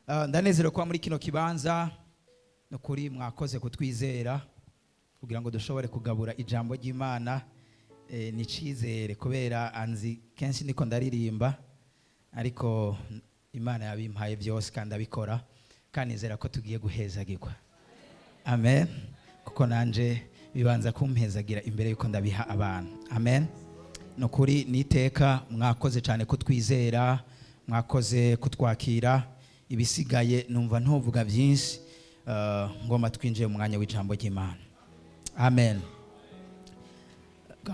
Ndanezerewe kuba muri kino kibanza. Nukuri mwakoze kutwizera kugira ngo dushobore kugabura ijambo ry'Imana. Ni cizere kubera anzi kenshi niko ndaririmba, ariko Imana yabimpaye byose kandi abikora, kandi nizera ko tugiye guhezagirwa. Amen. Kuko nanje bibanza kumpezagira imbere yuko ndabiha abantu. Amen. Nukuri niteka mwakoze cyane kutwizera, mwakoze kutwakira. Ibisigaye numva ntuvuga byinshi, ngomba twinjiye mu mwanya w'ijambo ry'Imana. Amen.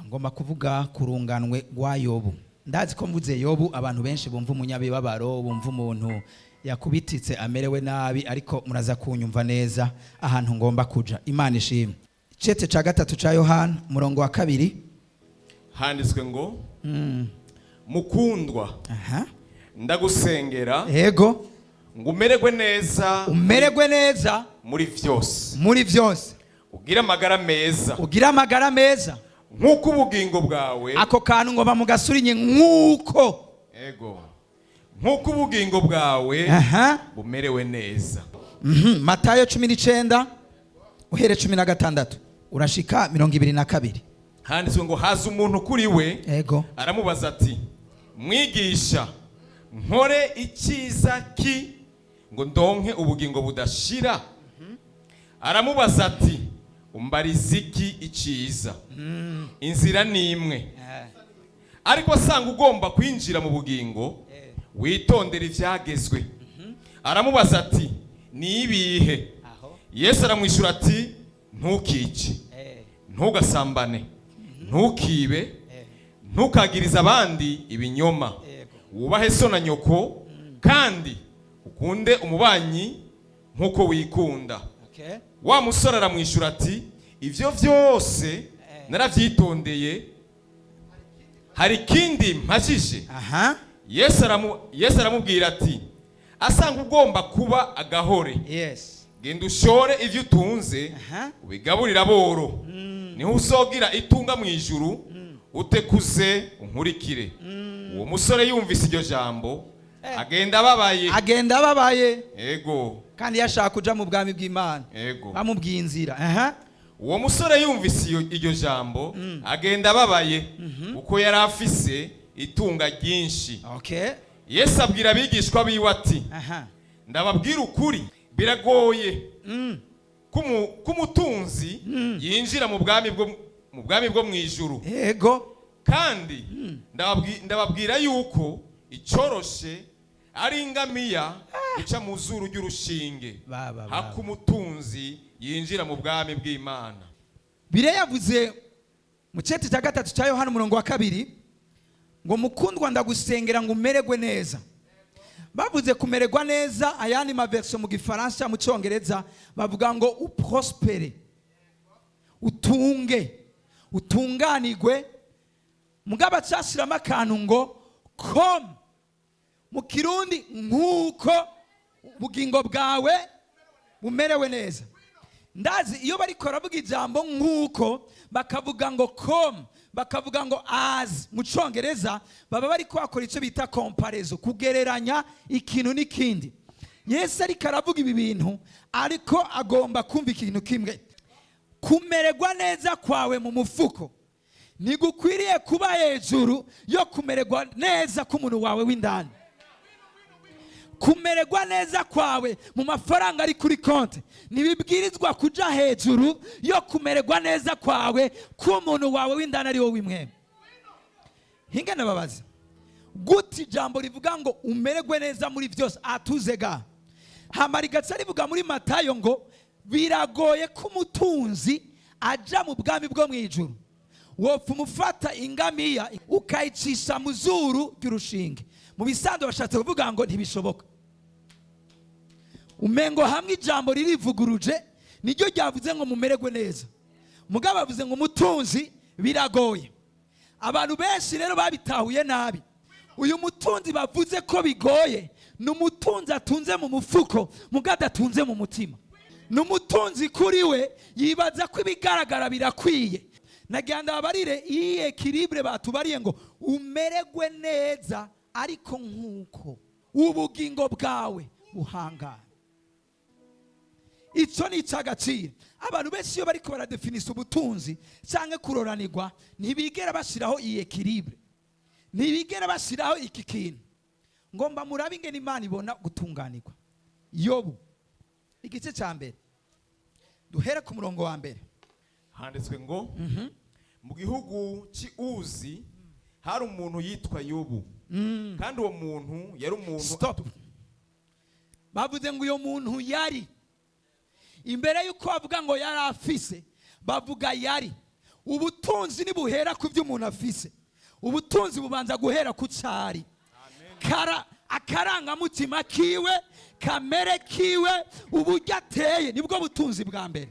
Ngomba kuvuga ku runganwe rwa Yobu. Ndazi ko mvuze Yobu abantu benshi bumva umunyabibabaro, bumva umuntu yakubititse amerewe nabi, ariko muraza kunyumva neza ahantu ngomba kuja. Imana ishimwe. Icete ca gatatu ca Yohana, umurongo wa 2. Handitswe ngo: "Mukundwa, ndagusengera ngo umererwe neza umererwe neza muri vyose, muri vyose, ugire amagara meza, ugire amagara meza, nk'uko ubugingo bwawe Ako kantu ngo bamugasurinye, nk'uko Ego, nk'uko ubugingo bwawe bumerewe neza. Matayo 19, uhere 16 urashika 22. Handitswe ngo: "Haza umuntu kuri we, aramubaza ati: 'Mwigisha, nkore icyiza ki ngo ndonke ubugingo budashira?' Aramubaza ati: 'Umbariza iki icyiza? Inzira ni imwe, ariko asanga ugomba kwinjira mu bugingo, witondera ibyagezwe.' Aramubaza ati: 'Ni ibihe?' Yesu aramwishyura ati: 'Ntukice, ntugasambane, ntukibe, ntukagirize abandi ibinyoma, wubahe so na nyoko, kandi ukunde umubanyi nk'uko wikunda.' Wa musore aramwishyura ati: 'Ibyo byose narabyitondeye, hari ikindi mpajije.' Yesu aramubwira ati: 'Asanga ugomba kuba agahore, genda ushore ibyo utunze, ubigaburire aboro, niho uzogira itunga mu ijuru, utekuze unkurikire.' Uwo musore yumvise iryo jambo, agenda ababaye." Agenda ababaye. Kandi yashaka kuja mu bwami bw'Imana. Bamubwiye inzira. Uwo musore yumvise iryo jambo, agenda ababaye, kuko yari afise itunga ryinshi. Yesu abwira abigishwa biwe ati: 'Ndababwira ukuri, biragoye ko umutunzi yinjira mu bwami bwo mu ijuru. Kandi ndababwira yuko icyoroshe ari ingamiya guca mu zuru ry'urushinge, Ba, ba, ba. hako umutunzi yinjira mu bwami bw'Imana." Bire yavuze mu cete cya gatatu cya Yohana, umurongo wa 2, ngo: "Mukundwa, ndagusengera ngo umererwe neza." Bavuze kumererwa neza, ayandi ma version mu Gifaransa, mu Cyongereza bavuga ngo uprospère, utunge, utunganigwe. Mugabo acashiramo akantu ngo comme, mu Kirundi nk'uko ubugingo bwawe bumerewe neza. Ndazi iyo bariko baravuga ijambo nk'uko, bakavuga ngo comme, bakavuga ngo as mu Congereza, baba bariko bakora icyo bita comparaison, kugereranya ikintu n'ikindi. Yesu ariko aravuga ibi bintu, ariko agomba kumva ikintu kimwe: kumererwa neza kwawe mu mufuko ntigukwiriye kuba hejuru yo kumererwa neza k'umuntu wawe w'indani. Kumererwa neza kwawe mu mafaranga ari kuri konti ntibibwirizwa kuja hejuru yo kumererwa neza kwawe k'umuntu wawe w'indani, ari wowe w'imwema. Hingana babaza gute ijambo rivuga ngo umererwe neza muri byose atuzega, hama rigaca rivuga muri Matayo ngo biragoye ko umutunzi aja mu bwami bwo mu ijuru? Wopfa umufata ingamiya ukayicisha mu zuru ry'urushinge. Mu bisanzwe bashatse kuvuga ngo ntibishoboka. Umengo hamwe ijambo ririvuguruje, niryo ryavuze ngo mumererwe neza, mugabo bavuze ngo umutunzi biragoye. Abantu benshi rero babitahuye nabi. Uyu mutunzi bavuze ko bigoye ni umutunzi atunze mu mufuko, mugabo adatunze mu mutima. Ni umutunzi kuri we yibaza ko ibigaragara birakwiye. Nagira ndababarire iyi équilibre batubariye ngo umererwe neza, ariko nk'uko ubugingo bwawe Buhangana. Icyo ni icy'agaciro. Abantu benshi iyo bariko baradefinisa ubutunzi cyangwa kuroranirwa, ntibigera bashyiraho iyi équilibre, ntibigera bashyiraho iki kintu. Ngomba murabe ingene Imana ibona gutunganirwa. Yobu igice cya mbere, duhere ku murongo wa mbere. Handitswe ngo: "Mu gihugu cy'i Uzi hari umuntu yitwa Yobu, kandi uwo muntu yari umuntu..." Stop. Bavuze ngo uyo muntu yari, imbere y'uko bavuga ngo yari afise, bavuga yari. Ubutunzi ntibuhera ku byo umuntu afise, ubutunzi bubanza guhera ku cyari kara, akarangamutima kiwe, kamere kiwe, uburyo ateye, nibwo butunzi bwa mbere.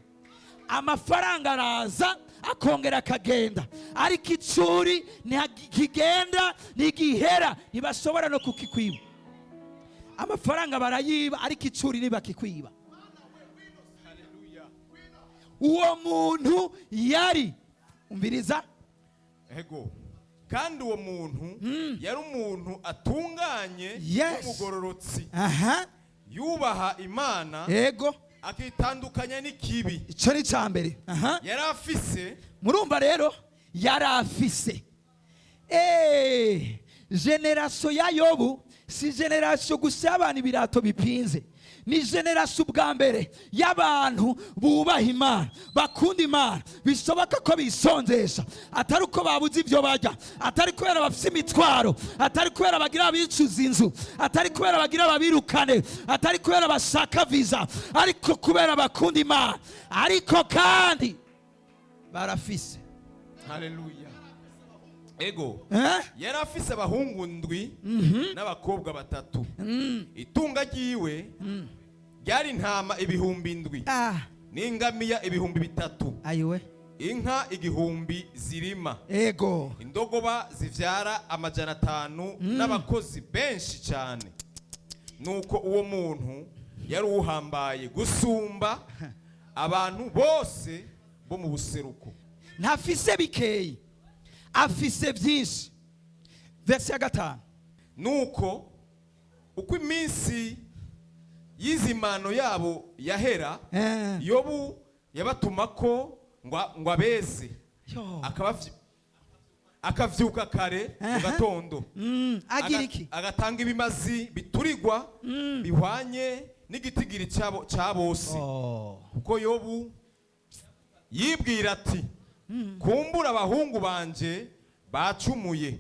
Amafaranga araza akongera akagenda, ariko icuri ntikigenda, ntigihera, ntibashobora no kukikwiba. Amafaranga barayiba, ariko icuri ntibakikwiba. Uwo muntu yari, umviriza. Ego. "Kandi uwo muntu yari umuntu atunganye w'umugororotsi, yubaha Imana, akitandukanya n'ikibi." Icyo ni icya mbere. Yari afise... Murumva rero, yari afise. Génération ya Yobu si génération gusa y'abantu ibirato bipinze, ni génération ubwa mbere y'abantu bubaha Imana, bakunda Imana. Bishoboka ko bisonzesha atari uko babuze ibyo barya, atari kubera bafite imitwaro, atari kubera bagira bicuza inzu, atari kubera bagira babirukane, atari kubera bashaka visa, ariko kubera bakunda Imana. Ariko kandi barafise. Haleluya, ego. Eh? "Yari afise abahungu ndwi n'abakobwa batatu. Itunga ryiwe ryari intama 7000 n'ingamiya 3000, Ayiwe. inka 1000 zirima, indogoba zivyara 500, n'abakozi benshi cyane. Nuko uwo muntu yari uhambaye gusumba abantu bose bo mu buseruko." Ntafise bikeyi, afise byinshi. Verset ya 5. "Nuko uko iminsi y'izimano yabo yahera, Yobu yabatumako ngo abeze. Akavyuka kare mu gatondo, Agira iki? agatanga ibimazi biturigwa bihwanye n'igitigiri ca bose, kuko Yobu yibwira ati: 'Kumbura abahungu banje bacumuye,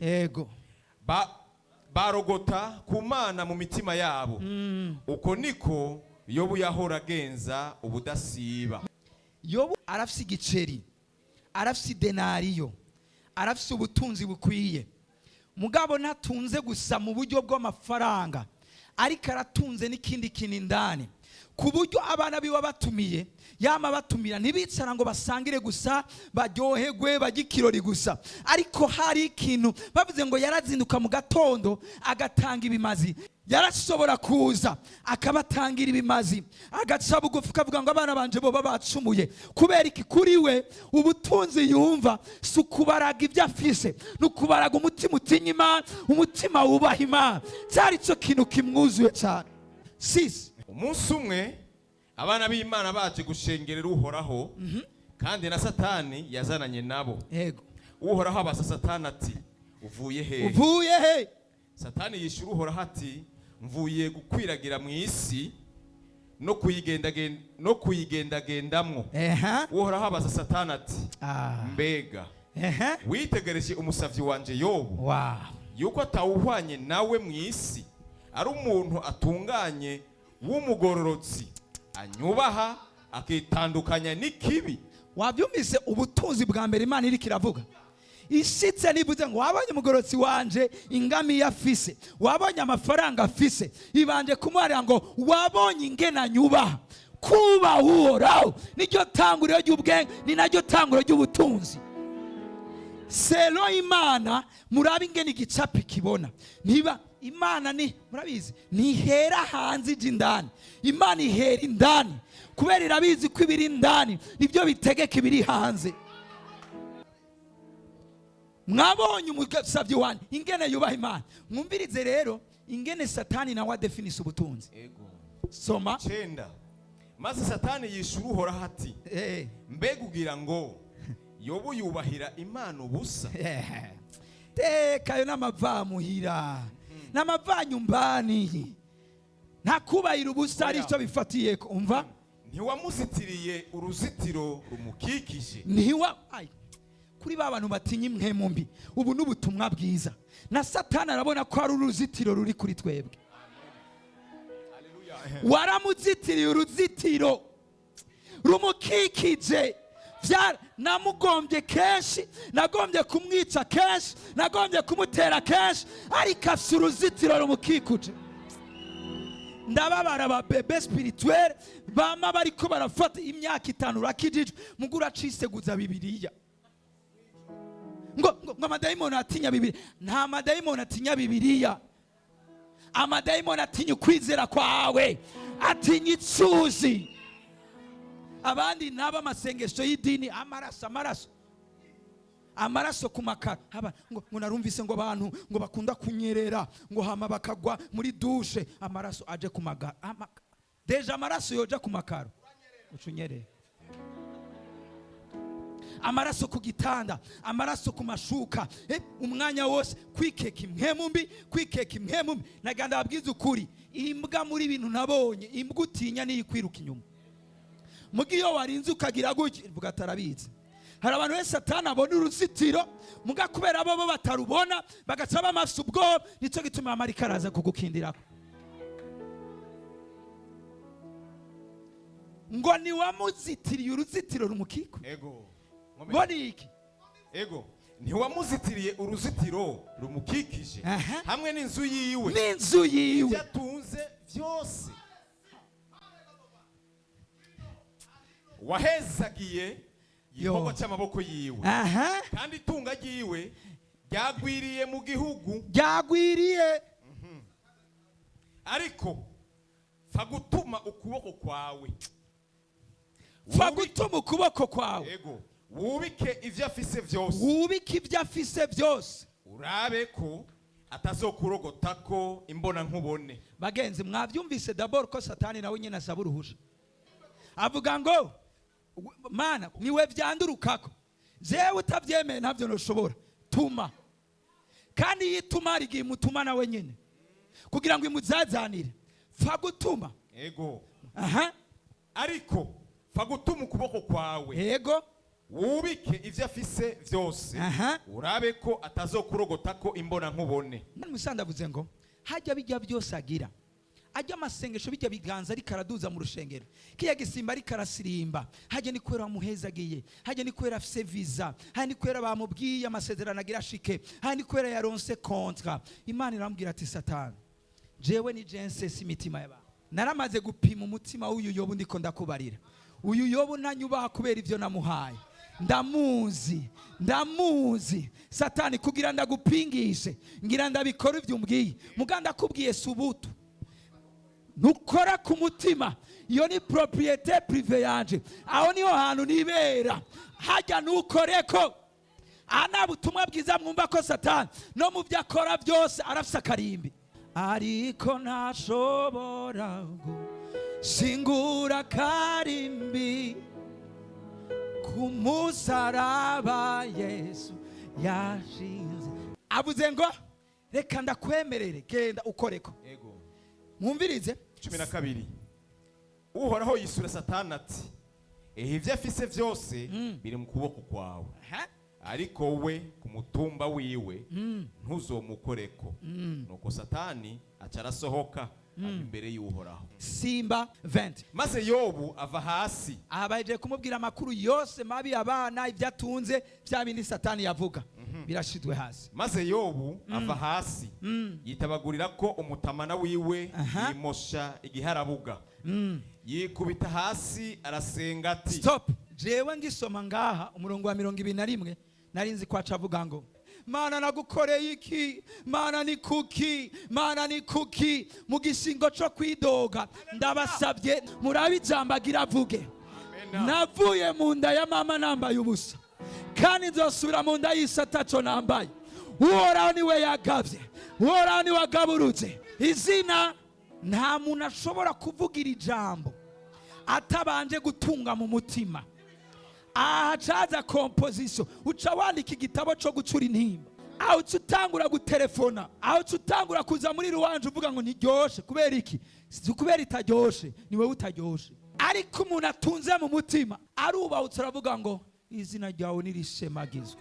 barogota ku Mana mu mitima yabo.' Uko niko Yobu yahora agenza ubudasiba." Yobu arafise igiceri, arafise idenariyo, arafise ubutunzi bukwiye. Mugabo ntatunze gusa mu buryo bw'amafaranga, ariko aratunze n'ikindi kintu indani, ku buryo abana biwe batumiye, yama batumira, ntibicara ngo basangire gusa, baryoherwe, bajye ikirori gusa, ariko hari ikintu. Bavuze ngo yarazinduka mu gatondo agatanga ibimazi. Yarashobora kuza akabatangira ibimazi, agaca bugufi, akavuga ngo abana banje boba bacumuye. Kubera iki? Kuri we ubutunzi yumva si ukubaraga ibyo afise, ni ukubaraga umutima utinya Imana, umutima wubaha Imana. Cyari cyo kintu kimwuzuye cyane. Sisi. "Umunsi umwe abana b'Imana baje gushengerera Uhoraho, kandi na Satani yazananye nabo. Uhoraho abaza Satani ati: 'Uvuye hehe?' Uvuye he? Satani yishyura Uhoraho ati: 'Mvuye gukwiragira mu isi no kuyigendagendamwo.' Uhoraho abaza Satani ati: 'Mbega witegereje umusavyi wanje Yobu, yuko atawuhwanye nawe mu isi, ari umuntu atunganye w'umugororotsi, anyubaha, akitandukanya n'ikibi?'" Wabyumvise? Ubutunzi bwa mbere Imana iriko iravuga ishitse, nivuze ngo wabonye umugororotsi wanje, ingamiya afise, wabonye amafaranga afise, ibanje kumuharira ngo wabonye ingena nyubaha. Kubaha Uhoraho niryo tanguriro ry'ubwenge, ni naryo tanguriro ry'ubutunzi. Sero Imana, murabe ingene igicapi kibona. Niba Imana ni, murabizi, ntihera hanze ijya indani, Imana ihera indani, kubera irabizi ko ibiri indani nibyo bitegeka ibiri hanze. Mwabonye umusabyi wanjye ingene yubaha Imana. Mwumvirize rero ingene Satani nawe adefinisa ubutunzi. Ego. Soma. 9. Maze Satani yishura Uhoraho ati: "Mbega ugira ngo Yobu yubahira Imana ubusa?" Teka ayo n'amavamuhira n'amavanyumbani, nta kubahira ubusa ari cyo bifatiye. Umva. Ntiwamuzitiriye uruzitiro rumukikije? Ntiwa ai, kuri ba bantu batinya impwemu mbi, ubu ni ubutumwa bwiza. Na Satani arabona ko hari uruzitiro ruri kuri twebwe. Waramuzitiriye uruzitiro rumukikije. Namugombye kenshi, nagombye kumwica kenshi, nagombye kumutera kenshi, ariko afite uruzitiro rumukikuje. Ndababara ba bébés spirituels bama bariko barafata imyaka 5, urakijijwe, mugo uraciseguza Bibiliya ngo amadayimoni atinya Bibiliya. Nta madayimoni atinya Bibiliya. Amadayimoni atinya ukwizera kwawe, atinya itsuzi. Abandi nabo amasengesho y'idini, amaraso, amaraso, amaraso ku makaro. Haba ngo narumvise ngo abantu ngo bakunda kunyerera, ngo hama bakagwa muri douche, amaraso aje ku magaro. Déjà amaraso yoja ku makaro, ucunyerera. Amaraso ku gitanda, amaraso ku mashuka, umwanya wose kwikeka impwemu mbi, kwikeka impwemu mbi. Naganda babwiza ukuri, imbwa muri bintu nabonye, imbwa utinya niyo ikwiruka inyuma. Muga iyo warinze ukagira gutya, ivuga atarabizi. Hari abantu wese Satani abona uruzitiro, muga kubera bo batarubona bagaca bamafise ubwoba. Nicyo gituma amarika araza kugukindirako ngo niwamuzitiriye uruzitiro rumukiko. Ego. Ngo ni iki? Ego, ntiwamuzitiriye uruzitiro rumukikije hamwe n'inzu yiwe, n'inzu yiwe, ibyo atunze byose? Wahezagiye igikorwa cy'amaboko yiwe, kandi itunga ryiwe ryagwiriye mu gihugu. Ryagwiriye. Ariko pfa gutuma ukuboko kwawe, pfa gutuma ukuboko kwawe, ego, wubike ibyo afise byose, wubike ibyo afise byose, urabe ko atazokurogotako imbona nkubone. Bagenzi, mwabyumvise d'abord ko Satani nawe nyine asaba uruhusha. Avuga ngo: "Mana, niwe vyandurukako, jewe utavyemeye ntabyo ntushobora tuma." Kandi iyo ituma, hari igihe imutuma nawe nyine kugira ngo imuzazanire. Pfa gutuma. Ego. Ariko pfa gutuma ukuboko kwawe, wubike ibyo afise byose, urabe ko atazokurogotako imbona nkubone. Musanze avuze ngo hajya bijya byose agira, ajya amasengesho, bijya biganza ariko araduza mu rushengero, kiya gisimba ariko arasirimba, hajya ni kubera bamuhezagiye, hajya ni kubera afise visa, hajya ni kubera bamubwiye amasezerano agira ashike, hajya ni kubera yaronse contrat. Imana iramubwira ati: "Satani, jewe ni jensesi imitima y'abantu, naramaze gupima umutima w'uyu Yobu. Ndiko ndakubarira, uyu Yobu ntanyubaha kubera ibyo namuhaye. Ndamuzi, ndamuzi. Satani, kugira ndagupingishe, ngira ndabikora ibyo umbwiye. Muga ndakubwiye, subutu ntukora ku mutima. Iyo ni propriété privée yanje, aho niho hantu nibera, hajya ntukoreko." Aha nta butumwa bwiza. Mwumva ko Satani no mu byo akora byose arafise akarimbi, ariko ntashobora gushingura karimbi ku musaraba Yesu yashinze. Avuze ngo: "Reka ndakwemerere, genda ukoreko." Ego. Mwumvirize. 12. Uhoraho yisura Satani ati: "Ehe, ibyo afise byose biri mu kuboko kwawe, ariko we ku mutumba wiwe ntuzomukoreko." Nuko Satani aca arasohoka ava imbere y'Uhoraho. Simba 20. Maze Yobu ava hasi. Aha bahejeje kumubwira amakuru yose mabi, abana, ibyo atunze, bya bindi Satani yavuga birashizwe hasi. Maze Yobu ava hasi, yitabagurira ko umutamana wiwe, yimosha igiharabuga, yikubita hasi, arasenga ati: Stop. Jewe ngisoma ngaha umurongo wa 21, nari nzi ko aca avuga ngo: "Mana, nagukoreye iki? Mana, ni kuki? Mana, ni kuki?" Mu gishingo co kwidoga, ndabasabye murabe ijambo agira avuge: "Navuye mu nda ya mama nambaye ubusa, kandi nzosubira mu nda y'isi ataco nambaye. Uhoraho niwe yagavye, Uhoraho niwe agaburutse izina." Nta muntu ashobora kuvugira ijambo atabanje gutunga mu mutima. Aha caza composition, uca wandika igitabo co gucura intimba, aho uca utangura gutelefona, aho uca utangura kuza muri ruwanje uvuga ngo ntiryoshe. Kubera iki? Si kubera itaryoshe, ni wowe utaryoshe. Ariko umuntu atunze mu mutima arubahutse, aravuga ngo izina ryawe nirishemagizwe.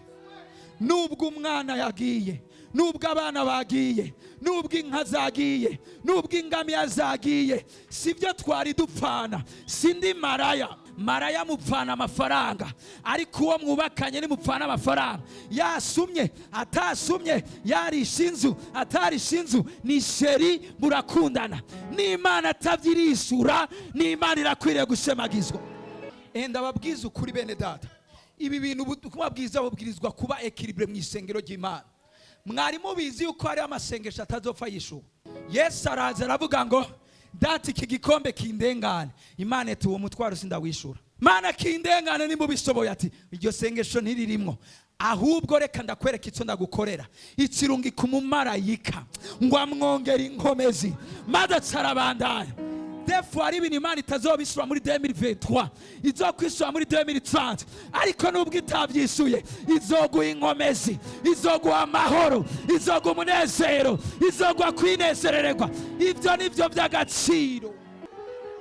Nubwo umwana yagiye, nubwo abana bagiye, nubwo inka zagiye, nubwo ingamiya zagiye, sibyo twari dupfana. Sindi maraya. Maraya mupfana amafaranga, ariko uwo mwubakanye nimupfana amafaranga. Yasumye, atasumye, yarisha inzu, atarisha inzu, ni chéri, murakundana. N'Imana atabyirisura, n'Imana irakwiriye gushemagizwa. Enda babwiza ukuri, bene data, ibi bintu ubutumwa bwiza bubwirizwa kuba équilibré mu isengero ry'Imana. Mwari mubizi yuko hariho amasengesho atazopfa yishuwe? Yesu araza aravuga ngo: "Data, iki gikombe kindengane." Imana iti: "Uwo mutwaro sindawishura." "Mana, kindengane nimba ubishoboye." Ati: "Iryo sengesho ntiririmwo, ahubwo reka ndakwereka icyo ndagukorera." Ikirungika umumarayika ngo amwongere inkomezi, maze acarabandanya. Des fois hari ibintu Imana itazobishyura muri 2023, izokwishyura muri 2030. Ariko nubwo itabyishyuye, izoguha inkomezi, izoguha amahoro, izoguha umunezero, izoguha kwinezerererwa. Ibyo ni byo by'agaciro.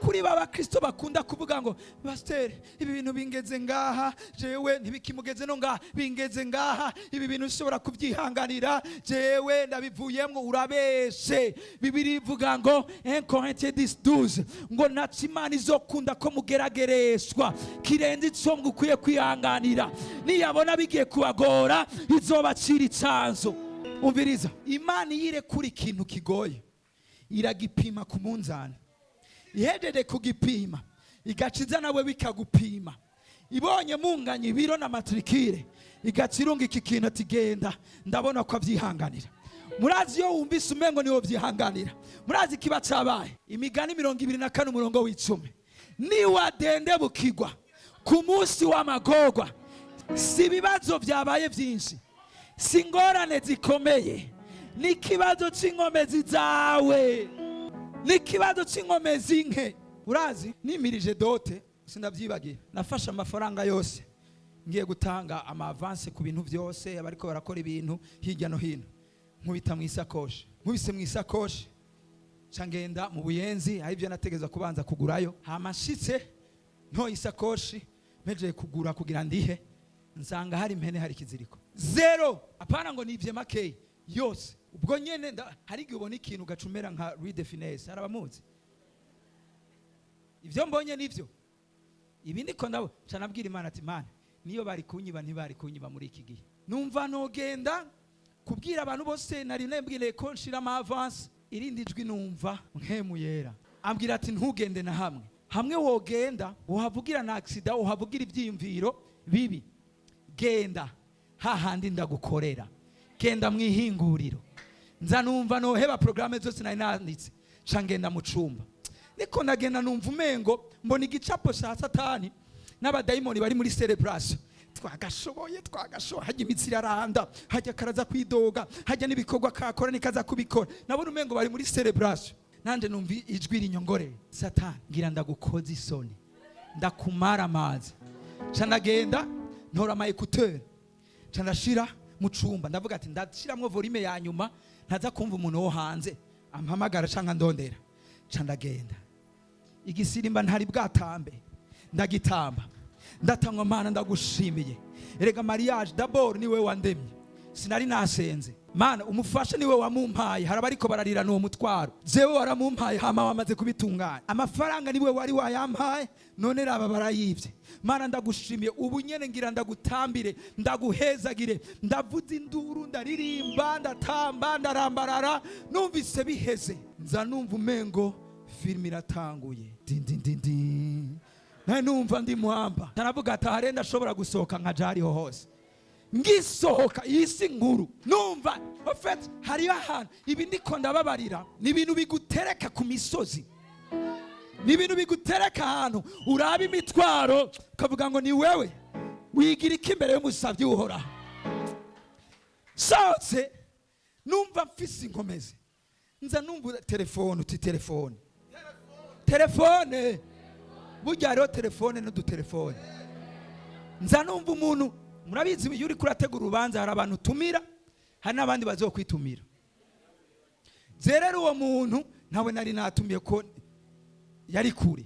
Kuri ba bakristo bakunda kuvuga ngo: "Pasiteri, ibi bintu bingeze ngaha, jewe ntibikimugeze no ngaha, bingeze ngaha, ibi bintu ushobora kubyihanganira, jewe ndabivuyemo." Urabeshe. Bibiri ivuga ngo 1 Corinthiens 10:12 ngo naco Imana izokunda ko mugeragereshwa kirenze ico mukwiye kwihanganira. Niyabona bigiye kubagora, izobacira icanzo. Umviriza, Imana iyo irekura ikintu kigoye, iragipima ku munzani. Ihejeje kugipima, igaca iza nawe bikagupima. Ibonye munganya ibiro na matricule, igaca irunga iki kintu ati: "Genda, ndabona ko abyihanganira." Murazi iyo wumvise umengo niwo byihanganira, murazi kiba cabaye. Imigani 24 umurongo w'10: "Niwadendebukirwa ku munsi w'amagorwa." Si ibibazo byabaye byinshi, si ingorane zikomeye, ni ikibazo c'inkomezi zawe, ni ikibazo c'inkomezi nke. Urazi nimirije dot, sindabyibagiye, nafashe amafaranga yose ngiye gutanga ama avance ku bintu byose abariko barakora ibintu hirya no hino, nkubita mu isakoshi. Nkubise mu isakoshi, nca ngenda mu Buyenzi aho ibyo nategeza kubanza kugurayo. Hama nshitse, ntoye isakoshi, mpejeye kugura kugira ndihe, nsanga hari impene, hari ikiziriko, zéro. Apana ngo nivye makeyi yose. Ubwo nyene hari igihe ubona ikintu ugacumera nka Louis de Finesse. Hari abamuzi? Ibyo mbonye nivyo ibi ndiko ndabo. Nca nabwira Imana ati: "Mana, niyo bari kunyiba, ntibari kunyiba muri iki gihe." Numva nogenda kubwira abantu bose nari nabwiriye ko nshira ama avance. Irindi jwi numva nkemu yera ambwira ati: "Ntugende na hamwe. Hamwe wogenda uhavugira na accident, uhavugira ibyiyumviro bibi. Genda hahandi ndagukorera, genda mu ihinguriro." Nza numva noheba porogaramu zose nari nanditse, nca ngenda mu cumba. Niko ndagenda, numva umengo mbona igicapo cya Satani n'abadayimoni bari muri celebration: "Twagashoboye, twagashoboye." Hajya imitsi iraranda, hajya karaza kwidoga, hajya n'ibikorwa kakora nikaza kubikora. Nabona umengo bari muri celebration. Nanje numva ijwi rinyongoreye: "Satani, ngira ndagukoza isoni, ndakumara amazi." Nca ndagenda ntora ama écouteurs, nca ndashira mu cumba. Ndavuga ati: "Ndashiramwo volume ya nyuma, ntaza kumva umuntu wo hanze ampamagara canke ndondera." Nca ndagenda, igisirimba ntari bwatambe, ndagitamba, ndatangwa: "Mana, ndagushimiye. Erega mariage d'abord niwe wandemye." Sinari nasenze. "Mana, umufasha niwe wamumpaye. Hari abariko bararira n'uwo mutwaro, jewe waramumpaye, hama wamaze kubitunganya. Amafaranga niwe wari wayampaye, none raba barayivye. Mana, ndagushimiye. Ubu nyene ngira ndagutambire, ndaguhezagire." Ndavuza induru, ndaririmba, ndatamba, ndarambarara. Numvise biheze, nza numva umengo filime iratanguye, dindindindi. Nawe numva ndi muhamba. Ndaravuga ati: "Ahare ndashobora gusohoka nkaja hariho hose." Ngisohoka, iyi si nkuru, numva en fait hariyo ahantu. Ibi ndiko ndababarira ni ibintu bigutereka ku misozi, ni ibintu bigutereka ahantu uraba imitwaro ukavuga ngo: "Ni wewe wigira iki imbere y'umusabyi uhoraho?" Sohotse, numva mfise inkomezi. Nza numva telefone, uti telefone, telefone. Burya hariho telefone n'udutelefone. Nza numva umuntu, murabizi, iyo uriko urategura urubanza hari abantu utumira, hari n'abandi bazokwitumira. Je rero uwo muntu ntawe nari natumiye, ko yari kure.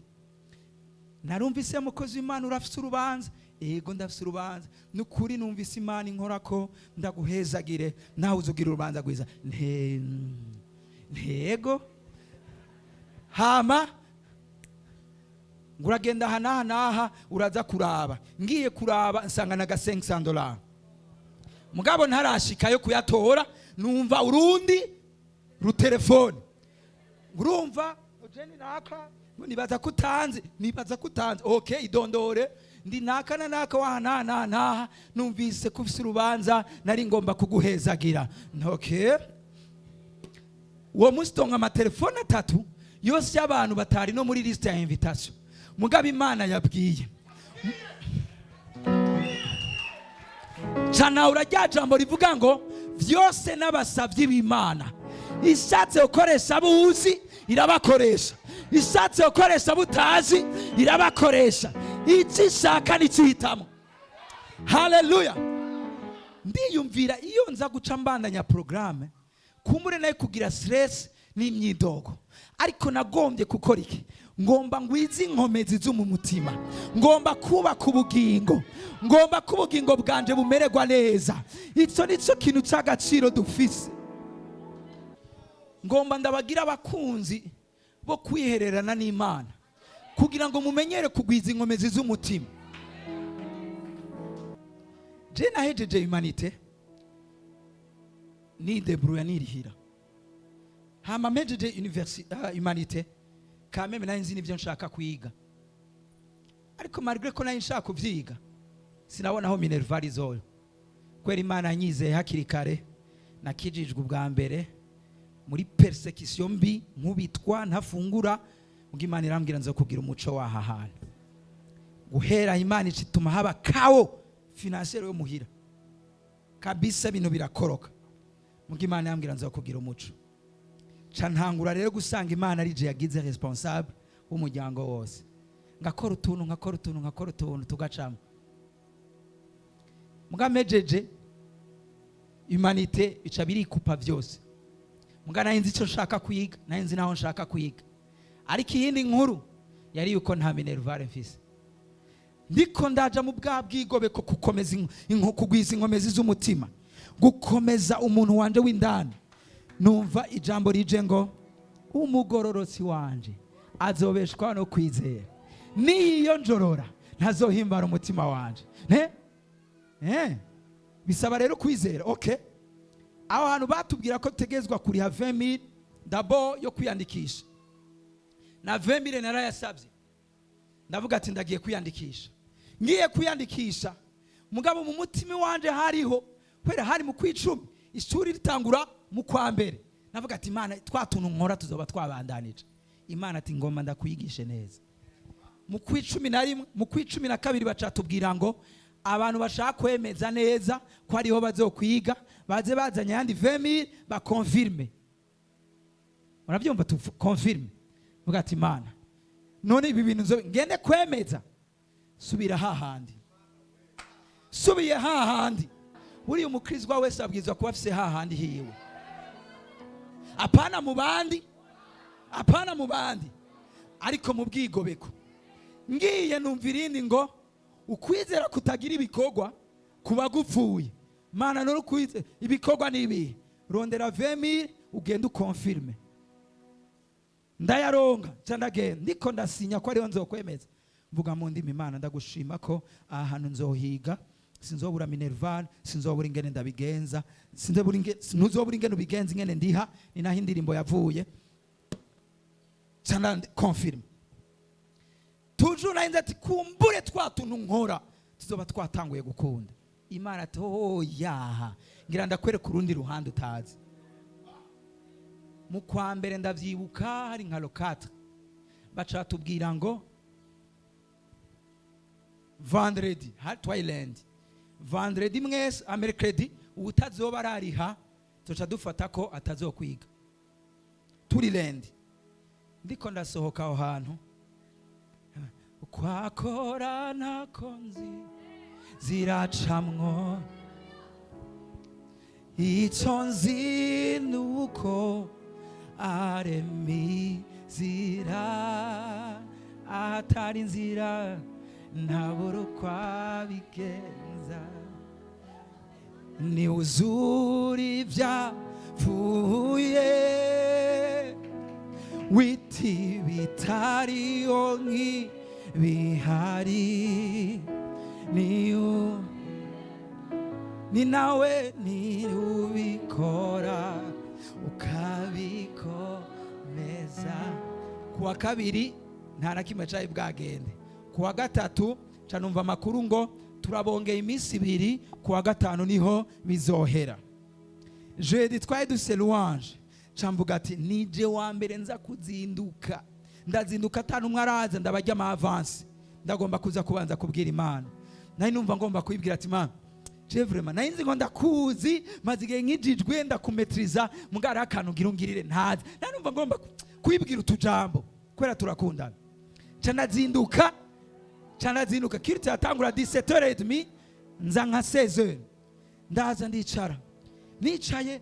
Narumvise: "Mukozi w'Imana, urafise urubanza?" "Ego, ndafise urubanza." "Nukuri numvise Imana inkora ko ndaguhezagire, nawe uzugira urubanza rwiza." Ntego hama ngo uragenda aha n'aha n'aha, uraza kuraba. Ngiye kuraba nsanga na ga 500 dollars, mugabo ntarashikayo kuyatora numva urundi rutelefone. Urumva Jeni naka, nibaza ko utanze, nibaza ko utanze. Okay, idondore: "Ndi naka na naka wa na na na, numvise ko ufise urubanza, nari ngomba kuguhezagira." Okay, uwo munsi tonka amatelefone atatu yose y'abantu batari no muri liste ya invitation, mugabo Imana yabwiye cana urarya jambo rivuga ngo vyose n'abasavyi b'Imana. Ishatse gukoresha abo uzi irabakoresha, ishatse gukoresha abo utazi irabakoresha. Icyo ishaka nicihitamo. Haleluya! Ndiyumvira iyo nza guca mbandanya porogaramu, kumbure nayo kugira stress n'imyidogo, ariko nagombye gukora iki? Ngomba ngwize inkomezi zo mu mutima, ngomba kubaka ubugingo, ngomba ko ubugingo bwanje bumererwa neza. Icyo nicyo kintu cy'agaciro dufise. Ngomba ndabagira abakunzi bo kwihererana n'Imana kugira ngo mumenyere kugwiza inkomezi z'umutima. Je nahejeje humanité nidebrouilla, nirihira. Hama mpejeje humanité, kameme nari nzi n'ivyo nshaka kwiga, ariko malgré ko nari nshaka kuvyiga, sinabona aho minerval izoyo, kubera Imana yanyizeye hakiri kare. Nakijijwe ubwa mbere muri persécution mbi, nkubitwa, ntafungura, ubwo Imana irambwira nzo kugira umuco w'aha hantu. Guhera Imana icituma haba chaos financière yo muhira kabisa, ibintu birakoroka, muga Imana yambwira nzo kugira umuco. Ca ntangura rero gusanga Imana ari je yagize responsable w'umuryango wose, ngakora utuntu, nkakora utuntu, nkakora utuntu, tugacamo. Muga mejeje humanité bica birikupa vyose, muga nari nzi icyo nshaka kwiga, nari nzi naho nshaka kwiga. Ariko iyindi nkuru yari yuko nta minerval mfise. Ndiko ndaja mu bwa bwigobeko, gukomeza kugwiza inkomezi z'umutima, gukomeza umuntu wanje w'indani, numva ijambo rije ngo: "Umugororotsi wanje azobeshwa no kwizera, niyo njorora ntazohimbara umutima wanje." Ne bisaba rero kwizera. Okay, aho hantu batubwira ko tutegezwa kuriha 20000 d'abord yo kwiyandikisha, na 20000 narayasabye. Ndavuga ati ndagiye kwiyandikisha. Ngiye kwiyandikisha, mugabo mu mutima wanje hariho, kubera hari mu kwicumi, ishuri ritangura mu kwa mbere, navuga ati: "Imana, twa tuntu nkora tuzoba twabandanije." Imana ati: "Ngomba ndakwigishe neza." Mu kwicumi na rimwe, mu kwicumi na kabiri, bacatubwira ngo abantu bashaka kwemeza neza ko ariho bazokwiga baze bazanye ayandi 20000, baconfirme. Murabyumva? Tu confirme. Vuga ati: "Imana, none ibi bintu ngende kwemeza?" Subira hahandi, subiye hahandi. Buriya umukrizwa wese abwirizwa kuba afise hahandi hiwe, apana mu bandi, apana mu bandi, ariko mu bwigobeko. Ngiye numva irindi ngo: "Ukwizera kutagira ibikorwa kuba gupfuye." Mana, none ukwizera ibikorwa ni ibihe? Rondera 20000 ugende uconfirme. Ndayaronga, nca ndagenda. Ndiko ndasinya ko ariho nzokwemeza, mvuga mu ndimi: "Imana, ndagushima ko aha hantu nzohiga, sinzobura minerval, sinzobura ingene ndabigenza, sinzobura ingene, ntuzobura ingene ubigenza, ingene ndiha." Ni naho indirimbo yavuye. Nca confirme. Toujours nari nzi ati kumbure twa tuntu nkora tuzoba twatanguye gukunda. Imana ati: "Oyaha, ngira ndakwereka urundi ruhande utazi." Mu kwa mbere, ndavyibuka, hari nka le 4, baca batubwira ngo vendredi, hari twayilendi vendredi, mwese a mercredi, uwutazoba arariha tuca dufata ko atazokwiga. Turi lundi, ndiko ndasohoka aho hantu, kwakora ntako nzi ziracamwo. Icyo nzi ni uko arema inzira ahatari inzira, ntabura uko abigenza, niwuzura ibyapfuye, witi bitariho nk'ibihari, niyo ni nawe ubikora ukabikomeza. Kuwa kabiri nta na kimwe cari bwagende. Kuwa gatatu ca numva amakuru ngo turabongeye iminsi 2, kuwa gatanu niho bizohera. Jeudi twari dufise louange, ca mvuga ati nije wa mbere nza kuzinduka. Ndazinduka atanu umwe araza, ndabarya ama avance, ndagomba kuza kubanza kubwira Imana. Nari numva ngomba kuyibwira ati: "Mana, je vraiment nari nzi ngo ndakuzi, maze igihe nkijijwe, ndakumetriza, mugara akantu ngira ungirire ntazi." Nari numva ngomba kuyibwira utujambo kubera turakundana. Ca ndazinduka, ca ndazinduka. Culte yatangura 17h30, nza nka 16h. Ndaza ndicara, nicaye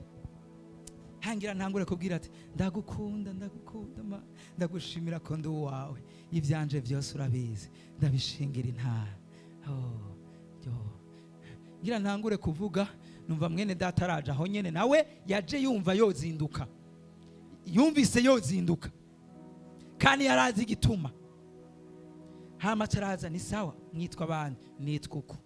hangira ntangure kubwira ati: "Ndagukunda, ndagukunda ma, ndagushimira ko ndi uwawe, ibyanje byose urabizi, ndabishingira intara." Oh, yo. Ngira ntangure kuvuga, numva mwene data araje aho nyene. Nawe yaje yumva yozinduka, yumvise yozinduka kandi yarazi igituma. Hama araza: "Ni sawa, mwitwa abandi?" "Nitwa uku."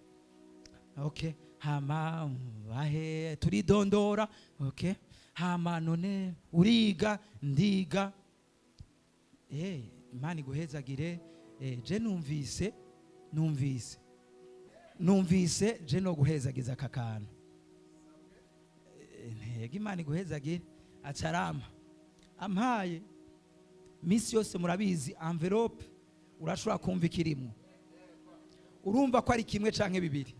"Okay, hama bahe?" Turidondora. "Okay, hama none uriga?" "Ndiga." "Imana iguhezagire. Je numvise je no guhezagiza aka kantu." "Ntego, Imana iguhezagire." Acarama ampaye. Misi yose murabizi, envelope urashobora kumva ikirimo, urumva ko ari kimwe canke bibiri.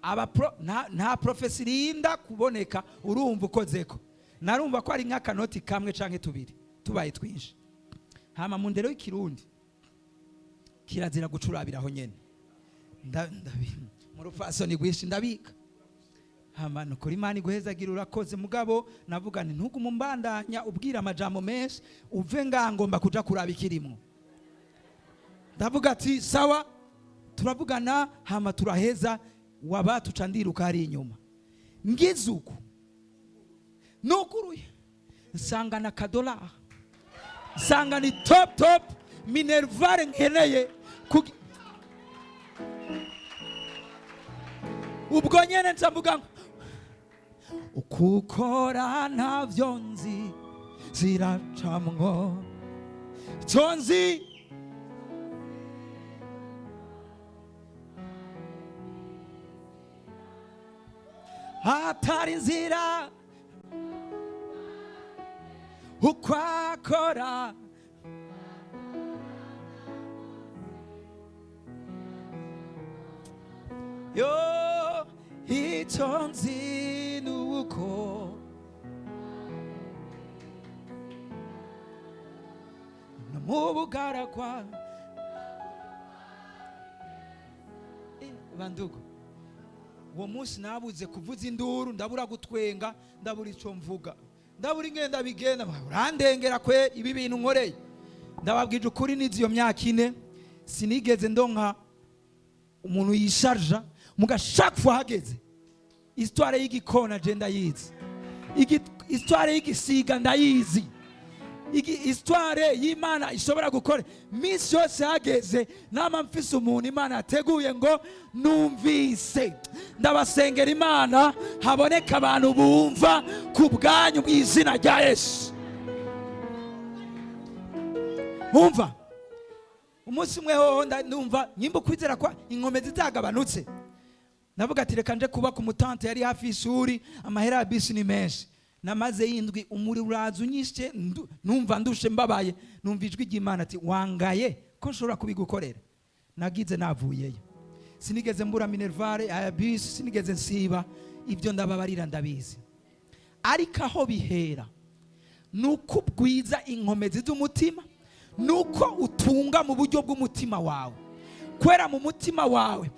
Aba pro, nta prophétie irinda kuboneka, urumva ukozeko. Narumva ko ari nk'akanoti kamwe canke tubiri tubaye twinshi. Hama mu ndero y'ikirundi kirazira gucurabiraho nyene. Mu rupfasoni rwinshi ndabika. Hama nukuri, "Imana iguhezagira, urakoze." Mugabo navuga nti ntugume umbandanya ubwira amajambo menshi, uve ngaha, ngomba kuja kuraba ikirimwo. Ndavuga ati sawa, turavugana. Hama turaheza, waba tuca ndiruka hari inyuma. Ngize uku, nuguruye, nsanga na kadolari, nsanga ni top top minerval nkeneye. Ubwo nyene nca mvuga ngo ukukora ntavyo nzi ziracamwo, icyo nzi hatari inzira, uko akora. Yo, icyo nzi ni uko no mu bugaragwa. Bandugu, uwo munsi nabuze kuvuza induru, ndabura gutwenga, ndabura icyo mvuga, ndabura ingenda bigenda. Urandengera kwe ibi bintu nkoreye. Ndababwije ukuri, nizi iyo myaka 4 sinigeze ndonka umuntu yisharja. Muga chaque fois hageze histoire y'igikona, je ndayizi. Histoire y'igisiga ndayizi. Histoire y'Imana ishobora gukora, minsi yose hageze nama mfise umuntu Imana yateguye ngo numvise. Ndabasengera Imana haboneka abantu bumva ku bwanyu mu izina rya Yesu. Bumva umunsi umwe hoho ndumva nyimba ukwizera kwa inkomezi zagabanutse, ndavuga ati reka nje kuba ku mutante yari hafi y'ishuri, amahera ya bisi ni menshi. Namaze yindwi, umuriro uraza unyishe, numva ndushe, mbabaye. Numva ijwi ry'Imana ati: "Wangaye ko nshobora kubigukorera?" Nagize navuyeyo, sinigeze mbura minerval aya bisi, sinigeze nsiba. Ibyo ndababarira, ndabizi. Ariko aho bihera Nuko ubwiza inkomezi z'umutima, nuko utunga mu buryo bw'umutima wawe. Kwera mu mutima wawe,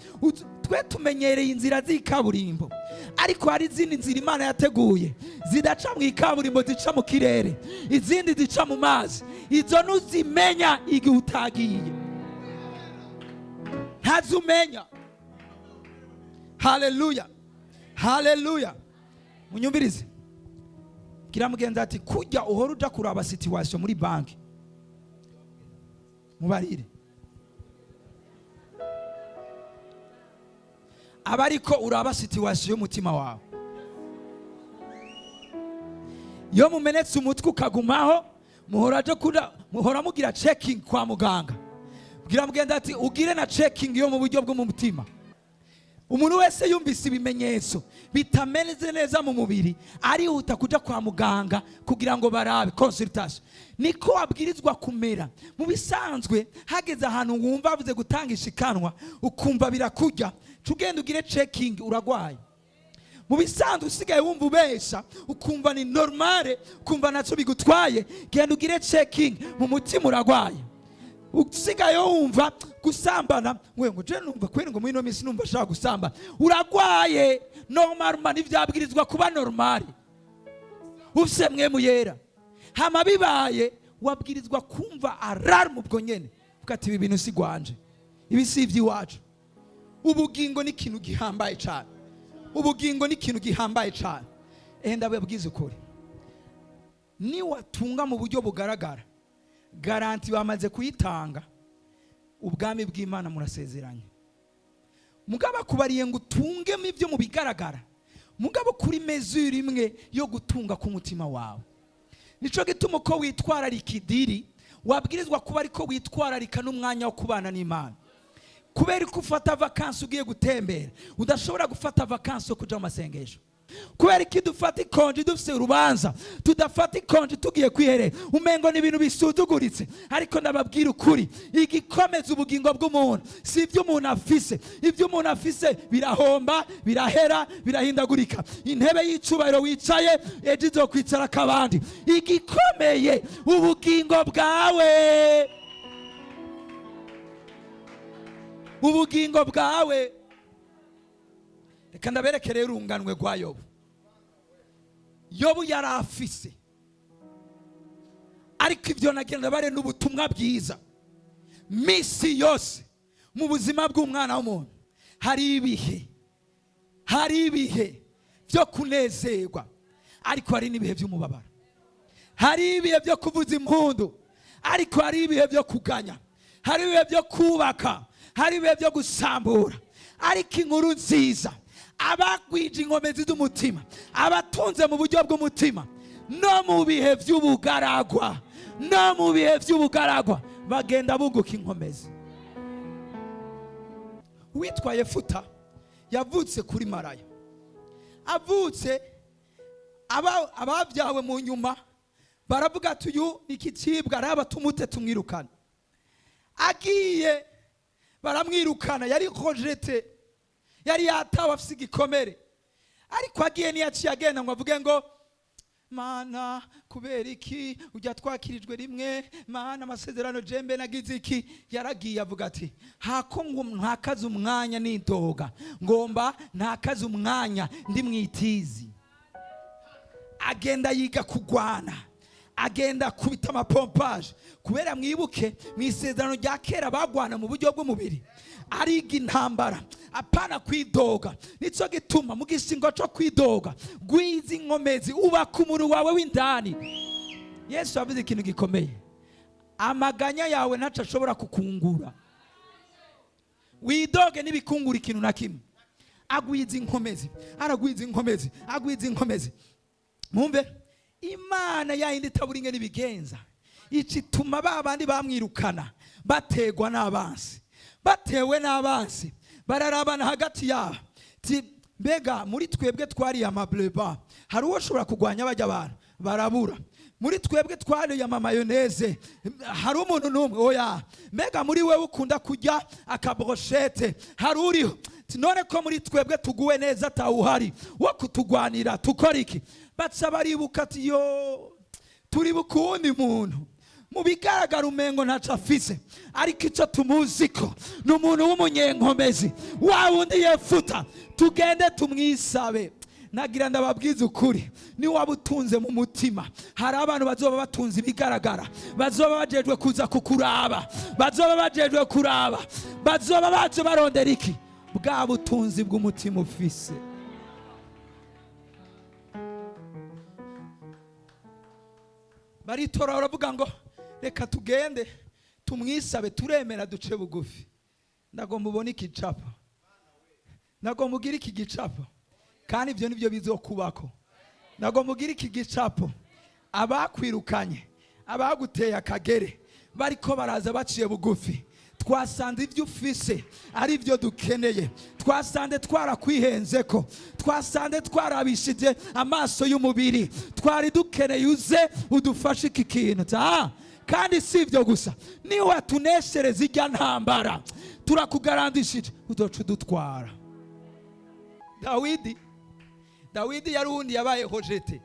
twe tumenyereye inzira z'ikaburimbo, ariko hari izindi nzira Imana yateguye zidaca mu ikaburimbo, zica mu kirere, izindi zica mu mazi. Izo ntuzimenya igihe utagiye, ntazumenya. Haleluya, haleluya! Munyumvirize. Bwira mugenzi ati: "Kujya uhora uja kuraba situation muri banki." Mubarire aba ariko uraba situation y'umutima wawe. Iyo mumenetse umutwe ukagumaho, muhora aje kuda, muhora mugira checking kwa muganga. Bwira mugenzi ati: "Ugire na checking yo mu buryo bwo mu mutima." Umuntu wese yumvise ibimenyetso bitameze neza mu mubiri, arihuta kuja kwa muganga kugira ngo barabe, consultation. Niko wabwirizwa kumera mu bisanzwe. Hageze ahantu wumva bavuze gutanga ishikanwa, ukumva birakurya, ugenda ugire checking, uragwaye. Mu bisanzwe usigaye wumva ubesha, ukumva ni normale, ukumva ntacyo bigutwaye, genda ugire checking, mu mutima uragwaye. Usigaye wumva gusambana, we ngo je numva kweri ngo muri ino minsi numva ashaka gusambana, uragwaye. Normalement ntivyabwirizwa kuba normale ufise Mpwemu Yera. Hama bibaye, wabwirizwa kumva alarme ubwo nyene, uvuga ati: "Ibi bintu si gwanje, ibi si ivy'iwacu." Ubugingo ni ikintu gihambaye cyane, ubugingo ni ikintu gihambaye cyane. Ehe, ndababwiza ukuri, niwatunga mu buryo bugaragara, garantie bamaze kuyitanga, ubwami bw'Imana murasezeranye. Mugabo akubariye ngo utungemo ibyo mu bigaragara, mugabo kuri mesure imwe yo gutunga k'umutima wawe. Nico gituma uko witwararika idiri, wabwirizwa kuba ariko witwararika n'umwanya wo kubana n'Imana. Kubera ko ufata vacances ugiye gutembera, udashobora gufata vacances yo kuja mu masengesho? Kubera ko dufata i congé dufise urubanza, tudafata i congé tugiye kwiherera? Umengo ni ibintu bisuzuguritse, ariko ndababwira ukuri, igikomeza ubugingo bw'umuntu si ibyo umuntu afise. Ibyo umuntu afise birahomba, birahera, birahindagurika. Intebe y'icubahiro wicaye, ejo izokwicara akabandi. Igikomeye, ubugingo bwawe, ubugingo bwawe. Reka ndabereke rero urunganwe rwa Yobu. Yobu yari afise, ariko ibyo nagenda bare n'ubutumwa bwiza. Misi yose mu buzima bw'umwana w'umuntu hari ibihe, hari ibihe byo kunezerwa, ariko hari n'ibihe by'umubabaro. Hari ibihe byo kuvuza impundu, ariko hari ibihe byo kuganya. Hari ibihe byo kubaka, hari ibihe byo gusambura. Ariko inkuru nziza, abagwije inkomezi z'umutima, abatunze mu buryo bw'umutima, no mu bihe by'ubugaragwa, no mu bihe by'ubugaragwa bagenda bunguka inkomezi. Uwitwa Yefuta yavutse kuri maraya. Avutse, ababyawe mu nyuma baravuga ati: "Uyu ni ikicibwa, araba tumute tumwirukane." Agiye baramwirukana, yari rejeté, yari yatawe, afise igikomere. Ariko agiye, ntiyaciye agenda ngo avuge ngo: "Mana, kubera iki ujya twakirijwe rimwe? Mana, amasezerano jembe nagize iki?" Yaragiye avuga ati: "Hako ngo ntakaze umwanya nidoga, ngomba ntakaze umwanya ndi mwitizi." Agenda yiga kugwana, agenda akubita ama pompages, kubera mwibuke mu isezerano rya kera bagwana mu buryo bw'umubiri. Ariga intambara, apana kwidoga. Nicyo gituma mu gishingo cyo kwidoga, gwiza inkomezi, ubaka umubiri wawe w'indani. Yesu yavuze ikintu gikomeye: amaganya yawe ntaco ashobora kukungura. Widoge n'ibikungura ikintu na kimwe. Agwiza inkomezi, aragwiza inkomezi, agwiza inkomezi. Mwumve, Imana yayindi itabura ingene ibigenza, icituma ba bandi bamwirukana bategwa n'abansi. Batewe n'abansi, bararabana hagati yabo ti: "Mbega muri twebwe twariye amableba, hari uwo ushobora kurwanya bajya abantu?" Barabura. "Muri twebwe twariye ama mayonnaise, hari umuntu n'umwe?" Oya. "Mbega muri wewe ukunda kurya aka brochette, hari uriho?" Ati: "None ko muri twebwe tuguwe neza, atawuhari wo kutugwanira, tukora iki?" Baca baribuka ati: "Yo, Turibuka uwundi muntu mu bigaragara umengo ntaco afise, ariko icyo tumuzi ko ni umuntu w'umunyenkomezi, wa wundi Yefuta. Tugende tumwisabe. Nagira ndababwiza ukuri, ni waba utunze mu mutima, hari abantu bazoba batunze ibigaragara, bazoba bajejwe kuza kukuraba, bazoba bajejwe kuraba, bazoba baje barondera iki? Bwa butunzi bw'umutima ufise. Baritora, baravuga ngo reka tugende tumwisabe, turemera duce bugufi. Ndagomba ubone igicapo, ndagomba ugire iki gicapo, kandi ibyo nibyo bizokubako. Ndagomba ugire iki gicapo. Abakwirukanye, abaguteye akagere, bariko baraza baciye bugufi. Twasanze ibyo ufise ari byo dukeneye, twasanze twarakwihenze ko, twasanze twarabishije amaso y'umubiri, twari dukeneye uze udufashe iki kintu. Kandi si ibyo gusa, niwatuneshereza ijya ntambara, turakugarandishije uzoca udutwara. Dawidi yari uwundi yabaye rejeté.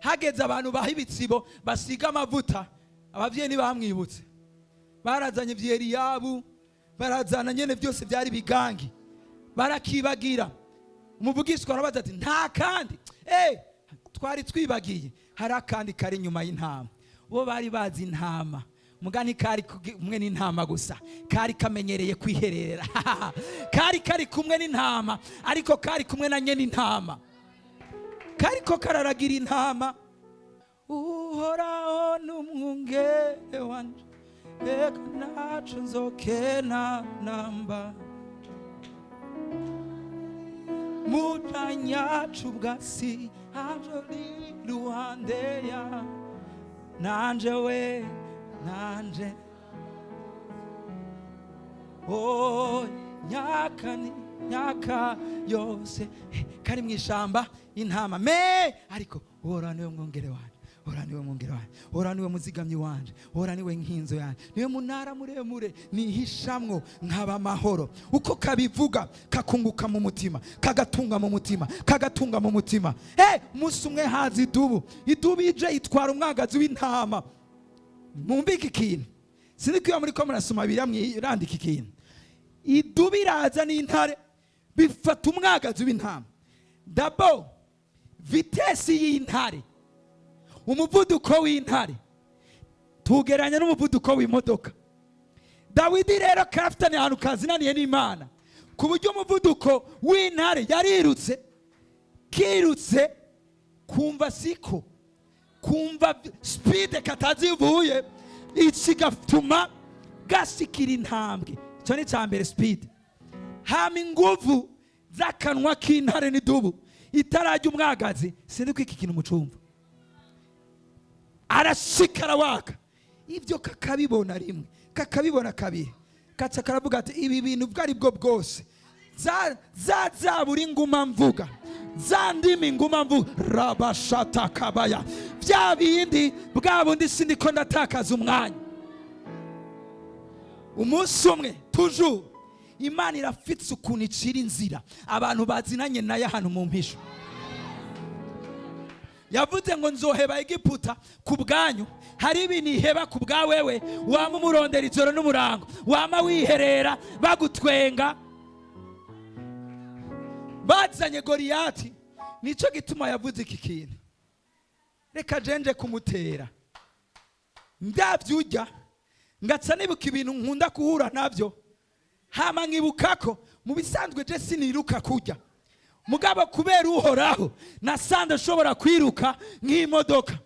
Hageze abantu baha ibitsibo, basiga amavuta, abavyeyi ntibamwibutse. Barazanye Vyeriyabu, barazana nyene byose byari bigangi, barakibagira. Umuvugishwa arabaza ati nta kandi? Twari twibagiye, hari akandi kari inyuma y'intama. Bo bari bazi intama, mugani kari kumwe n'intama gusa, kari kamenyereye kwiherera. Kari kari kumwe n'intama, ariko kari kumwe na nyene intama, kariko kararagira intama. Uhoraho n'umwungere wanje, eka ntaco nzokena namba. Mutanyacu bwasi aje iruhande ya nanje we nanje. Oh, nyaka ni nyaka yose. Kari mu ishamba intama me, ariko Uhoraho niwe mwungere wanje, Uhoraho niwe mwungere wanje, Uhoraho niwe muzigamyi wanje, Uhoraho niwe nkinzo yanje, niwe munara muremure nihishamwo nkaba amahoro. Uko kabivuga kakunguka mu mutima, kagatunga mu mutima, kagatunga mu mutima. Umunsi umwe haza idubu, idubu ije itwara umwagazi w'intama. Mwumvike ikintu, sinzi ko iyo muri ko murasoma Bibiliya mwirandika ikintu. Idubu iraza n'intare bifata umwagazi w'intama. D'abord vitesse y'intare, umuvuduko w'intare tugeranya n'umuvuduko w'imodoka. Dawidi rero karafitanye ahantu kazinaniye n'Imana, ku buryo umuvuduko w'intare yarirutse, kirutse kumva siko kumva speed katazivuye, ikigatuma gasikira intambwe. Icyo ni icya mbere, speed. Hama inguvu z'akanwa k'intare n'idubu itarajya umwagazi, sinzi ko iki kintu mucumva, arashika arawaka. Ibyo kakabibona rimwe, kakabibona kabiri, kaca karavuga ati ibi bintu ubwo ari bwo bwose, za zaburi nguma mvuga, za ndimi nguma mvuga, rabashata kabaya, bya bindi bwa bundi sindi ko ndatakaza umwanya. Umunsi umwe, toujours Imana irafitse ukuntu icira inzira abantu bazinanye nayo ahantu mu mpisho. Yavuze ngo nzoheba Egiputa ku bwanyu. Hari ibintu iheba ku bwa wewe, wama umurondera ijoro n'umurango, wama wiherera bagutwenga. Bazanye Goriyati, nicyo gituma yavuze iki kintu, reka jenje kumutera. Ndabyujya ngaca nibuka ibintu nkunda guhura nabyo, hama nkibuka ko mu bisanzwe je siniruka kujya, mugabo kubera Uhoraho nasanze nshobora kwiruka nk'imodoka.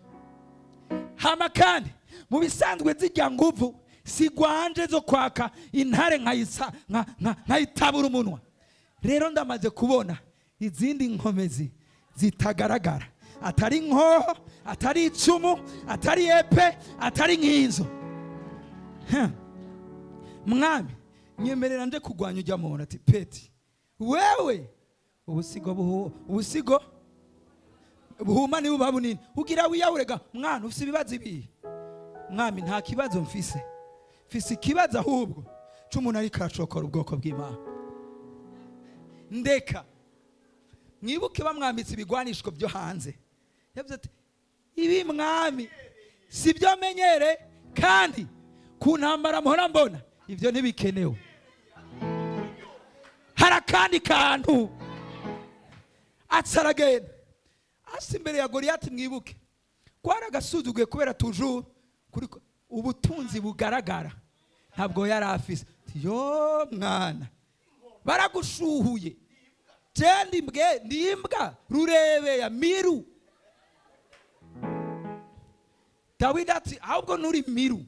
Hama kandi mu bisanzwe zijya nguvu sigwanje zo kwaka intare nkayitabura umunwa. Rero ndamaze kubona izindi nkomezi zitagaragara, atari inkoho, atari icumu, atari épée, atari nk'inzo. Mwami, nyemerera nje kurwanya ujya muntu. Ati petit, wewe ubusigo ubusigo buhuma nibuba bunini, ugira wiyahurega. Mwana, ufise ibibazo ibihe? Mwami, nta kibazo mfise, mfise ikibazo ahubwo c'umuntu ariko aracokora ubwoko bw'Imana. Ndeka mwibuke bamwambitse ibigwanishwo byo hanze, yavuze ati ibi mwami. Sibyo menyere, kandi ku ntambara mpora mbona ibyo ntibikenewe. Hari akandi kantu. Aca aragenda asa imbere ya Goriyati. Mwibuke ko agasuzuguye kubera toujours kuri ubutunzi bugaragara ntabwo yari afise. Yo mwana, baragushuhuye, jendi mbwe ndi imbwa rurebeya miru. Dawidi ati: "Ahubwo nturi miru,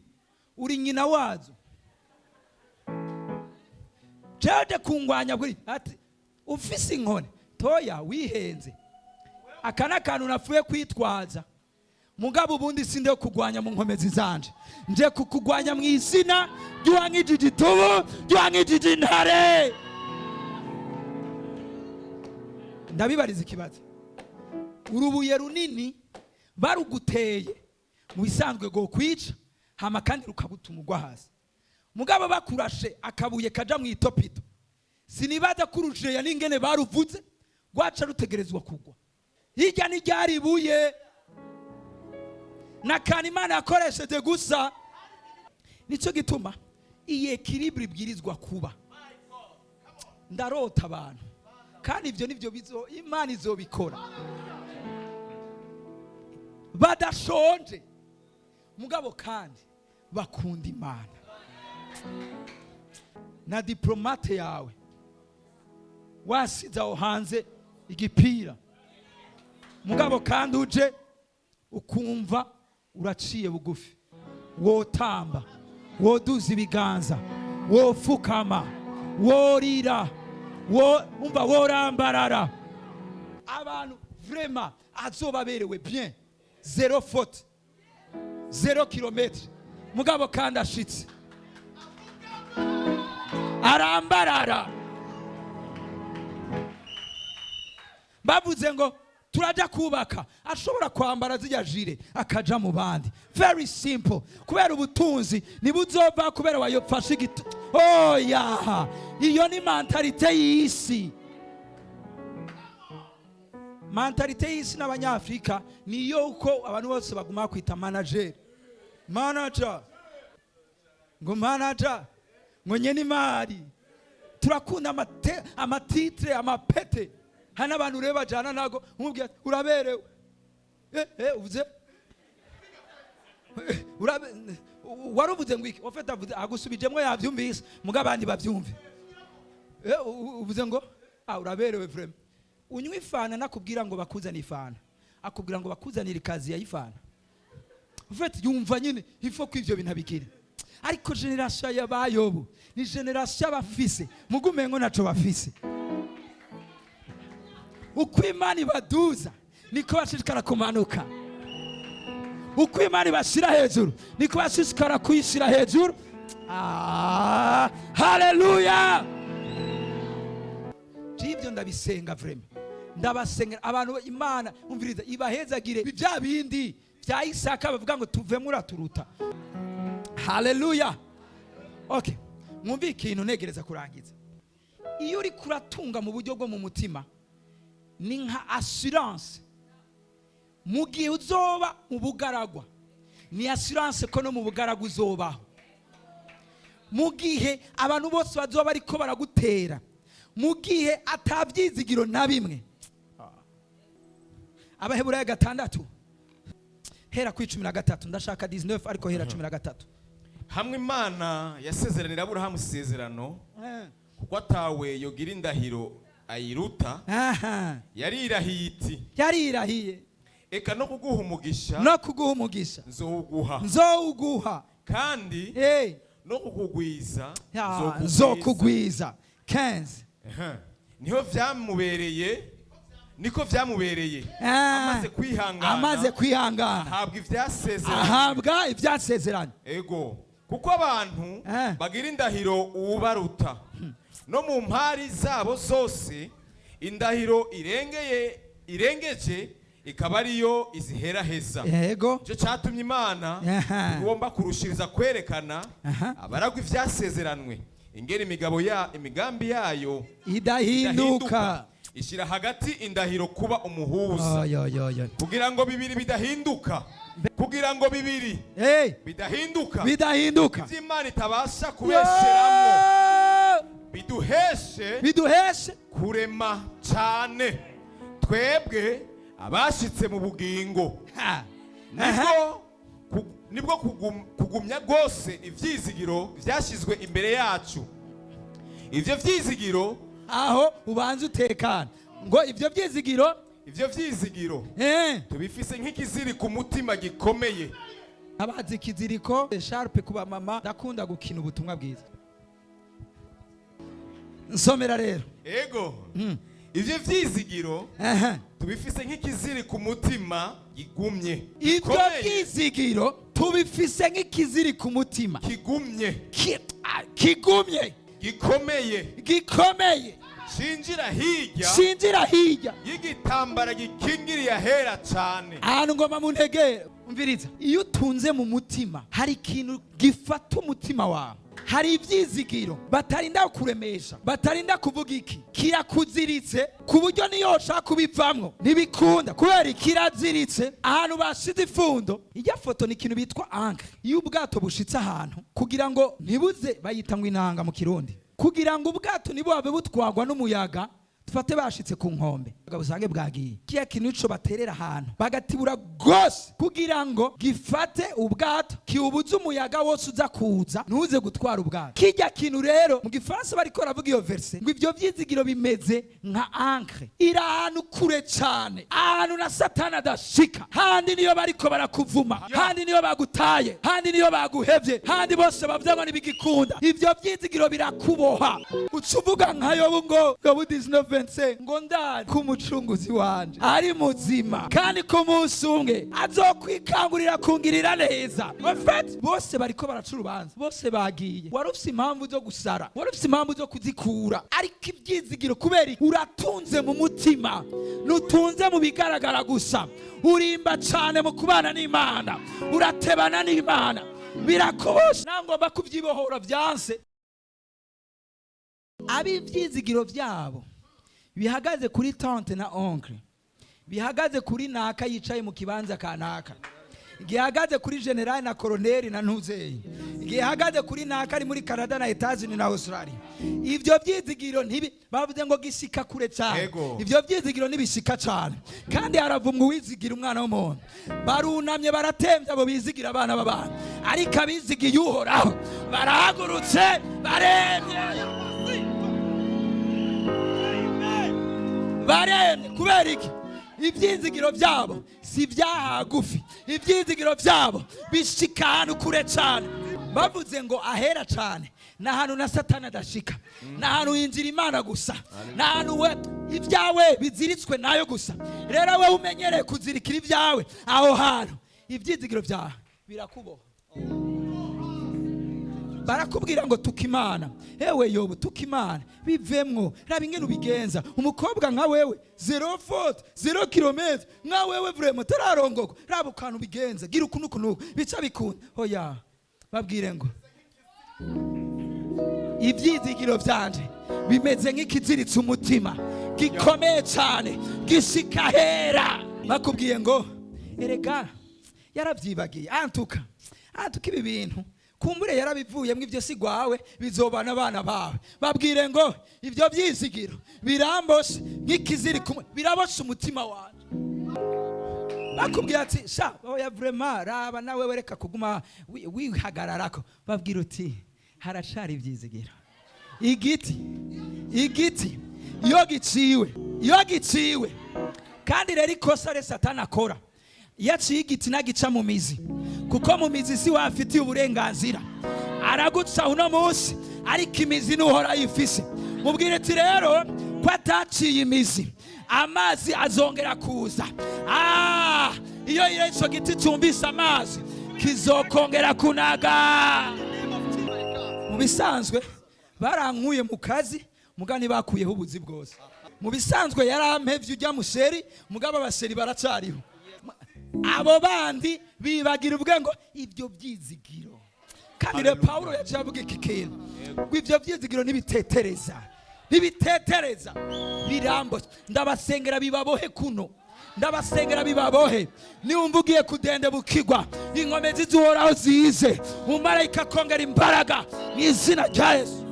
uri nyina wazo. Jeje kungwanya buri ati ufise inkoni toya, wihenze. Aka ni akantu napfuye kwitwaza, mugabo ubundi sinde kugwanya mu nkomezi zanje, nje kukugwanya mu izina ry'uwankijije itubu, ry'uwankijije intare." Ndabibariza ikibazo: urubuye runini baruguteye, mu bisanzwe go kwica, hama kandi rukagutuma ugwa hasi. Mugabo bakurashe akabuye kaja mu itopito, sinibaza ko urujeya n'ingene baruvuze rwaca rutegerezwa kugwa. Hirya n'iryari ibuye n'akantu Imana yakoresheje gusa. Nicyo gituma iyi équilibre ibwirizwa kuba. Ndarota abantu, kandi ibyo nibyo bizo Imana izobikora, badashonje, mugabo kandi bakunda Imana. Na diplomate yawe wasize aho hanze igipira, mugabo kandi uje ukumva uraciye bugufi, wotamba, woduza ibiganza, wofukama, worira, wo umva worambarara. Abantu vraiment azoba aberewe bien, zéro faute, 0 kilomètre, mugabo kandi ashitse arambarara. Bavuze ngo turajya kubaka, ashobora kwambara zijya gilet akaja mu bandi. Very simple, kubera ubutunzi ntibuzova kubera wayopfashe igiti. Oya, iyo ni mentalité y'isi. Mentalité y'isi n'Abanyafurika niyo uko abantu bose baguma kwita manager, manager, ngo manager, ngo nyene imari. Turakunda ama titres, amapete. Hari n'abantu rero bajana nago, umubwira ati: "Uraberewe." Uvuze waruvuze ngo iki? Ofete avuze agusubijemwo, yavyumvise, muga abandi bavyumve. Uvuze ngo: "Ah, uraberewe vraiment." Unywa ifana, nakubwira ngo bakuzane ifana, akubwira ngo bakuzanire ikazi ya ifana. Ufite yumva nyine ifo ko ivyo bintu abigira. Ariko génération y'abayobu ni génération y'abafise, mugumengo naco bafise. Uko Imana ibaduza niko bashishikara kumanuka, uko Imana ibashyira hejuru niko bashishikara kuyishyira hejuru. Ah, haleluya! Ibyo ndabisenga vraiment, ndabasengera abantu. Imana, umviriza, ibahezagire bya bindi bya Isaka bavuga ngo tuvemo uraturuta. Haleluya! Okay, mwumve ikintu negereza kurangiza. Iyo uri kuratunga mu buryo bwo mu mutima, ni nka assurance mu gihe uzoba mu bugaragwa, ni assurance ko no mu bugaragwa uzobaho. Mu gihe abantu bose bazoba bariko baragutera, mu gihe atabyizigiro na bimwe. Abaheburayo 6, hera kuri 13. Ndashaka 19, ariko hera 13. Hamwe Imana yasezeranira Aburahamu isezerano, kuko atawe yogira indahiro ayiruta, yarirahiye iti: Yarirahiye. "Eka no kuguha umugisha no kuguha umugisha nzowuguha, nzowuguha, kandi no kukugwiza nzokugwiza." Nzokugwiza. 15. Aha. Niho vyamubereye, niko vyamubereye, amaze kwihangana, amaze kwihangana, ahabwa ivyasezeranye. Ahabwa ibyasezeranye. Ego, kuko abantu bagira indahiro uwubaruta, no mu mpari zabo zose indahiro irengeye irengeje ikaba ariyo iziheraheza. Icyo cyatumye Imana igomba kurushiriza kwerekana abaragwa ivyasezeranywe ingene imigabo ya imigambi yayo idahinduka, ishyira hagati indahiro kuba umuhuza, Oy, oy, oy, oy. kugira ngo bibiri bidahinduka. Kugira ngo bibiri bidahinduka, bidahinduka, ivy'Imana itabasha kubesheramwo, biduheshe biduheshe kurema cane twebwe abashitse mu bugingo. Nibwo kugumya rwose ivyizigiro vyashyizwe imbere yacu, ivyo vyizigiro. Aho ubanza utekana ngo ibyo byizigiro. Ivyo vyizigiro tubifise nk'ikiziri ku mutima gikomeye. Abazi ikiziriko, écharpe kuba mama. Ndakunda gukina ubutumwa bwiza. Nsomera rero. Ego, ivyo vyizigiro tubifise nk'ikiziri ku mutima gigumye, Ibyo gikomeye. byizigiro tubifise nk'ikiziri ku mutima kigumye, kigumye, gikomeye, gikomeye, cinjira hirya sinjira hirya y'igitambara gikingiriye ahera cane. Ahantu ngoma mu ntegere. Umviriza, iyo utunze mu mutima, hari ikintu gifata umutima wawe. Hari ibyizigiro batarinda kuremesha, batarinda kuvuga iki, kirakuziritse ku buryo niyo ushaka kubivamwo ntibikunda, kubera kiraziritse ahantu bashize ifundo. Ijya foto ni ikintu bitwa ancre. Iyo ubwato bushitse ahantu, kugira ngo ntibuze, bayita ngo inanga mu Kirundi, kugira ngo ubwato ntibuhabe butwagwa n'umuyaga. Dufate bashitse ku nkombe, busange bwagiye, kiya kintu ico baterera ahantu bagatibura rwose kugira ngo gifate ubwato, kiwubuze umuyaga wose uza kuza, ntuze gutwara ubwato. Kijya kintu rero, mu Gifaransa bariko baravuga iyo verset ngo ivyo vyizigiro bimeze nka ancre, iri ahantu kure cane, ahantu na Satani adashika. Handi niyo bariko barakuvuma, handi niyo bagutaye, handi niyo baguhevye, handi bose bavuga ngo ntibigikunda, ivyo vyizigiro birakuboha. Uca uvuga nka Yobu ngo, Yobu 19:25, ngo ndari ko umucunguzi wanje ari muzima, kandi ko umunsi umwe azokwikangurira kungirira neza. En fait, bose bariko baraca urubanza, bose bagiye. Wari ufise impamvu zo gusara, wari ufise impamvu zo kuzikura, ariko ibyizigiro, kubera iki? Uratunze mu mutima, ntutunze mu bigaragara gusa. Urimba cane mu kubana n'Imana, uratebana n'Imana, birakubosha. Nangomba kubyibohora byanse. Ab'ibyizigiro byabo bihagaze kuri tante na oncle, bihagaze kuri naka yicaye mu kibanza kanaka, gihagaze kuri général na colonel na ntuzeyi, gihagaze kuri naka ari muri Canada na Etats-Unis na Australia, ibyo byizigiro ntibi bavuze ngo gishika kure cyane. Ibyo byizigiro ntibishika cyane. Kandi haravumwa uwizigira umwana w'umuntu. Barunamye, baratembye abo bizigira abana b'abantu, ariko abizigiye Uhoraho barahagurutse, baremye, baremye. Kubera iki? Ibyizigiro byabo si ibyahagufi, ibyizigiro byabo bishika ahantu kure cyane. Bavuze ngo ahera cyane ni ahantu na Satani adashika, ni ahantu hinjira Imana gusa, ni ahantu we ibyawe biziritswe nayo gusa. Rero wowe umenyereye kuzirikira ibyawe aho hantu, ibyizigiro byawe birakuboha. Barakubwira ngo tuka Imana, ewe Yobu, tuka Imana, bivemwo, raba ingene ubigenza. Umukobwa nka wewe, zéro faute, 0 kilomètre, nka wewe vraiment tararongoka, raba ukantu ubigenza, gira uku nuku nuku, bica bikunda. Hoya, babwire ngo ibyizigiro byanje bimeze nk'ikiziritse umutima gikomeye cyane, gishika hera. Bakubwiye ngo erega yarabyibagiye, antuka antuka, ibi bintu kumbure yarabivuyemo, ibyo si gwawe, bizobana abana bawe. Babwire ngo ibyo byizigiro biramboshe nk'ikiziriko, biraboshe umutima wanje. Bakubwira ati sha oya, vraiment raba nawe wereka kuguma wihagararako, babwira uti haracari ibyizigiro. Igiti iyo giciwe, iyo giciwe, kandi rero ikosa re Satani akora iyo aciye igiti, nagica mu mizi, kuko mu mizi si wafitiye uburenganzira. Araguca uno munsi, ariko imizi nuhora ayifise. Mubwire ati rero ko ataciye imizi, amazi azongera kuza. Iyo icyo giti cyumvise amazi, kizokongera kunaga. Mu bisanzwe barankuye mu kazi, mugani bakuyeho ubuzi bwose. Mu bisanzwe yarampevye ujya museri, mugabo abaseri baracariho. Abo bandi bibagira ubwe ngo ibyo byizigiro. Kandi rero Pawulo yaciye avuga iki kintu ngo ibyo byizigiro ntibitetereza, ntibitetereza, birambo. Ndabasengera bibabohe kuno. Ndabasengera bibabohe. Niwumva ugiye kudendebukirwa, inkomezi z'Uhoraho zize, umumarayika akongera imbaraga mu izina rya Yesu.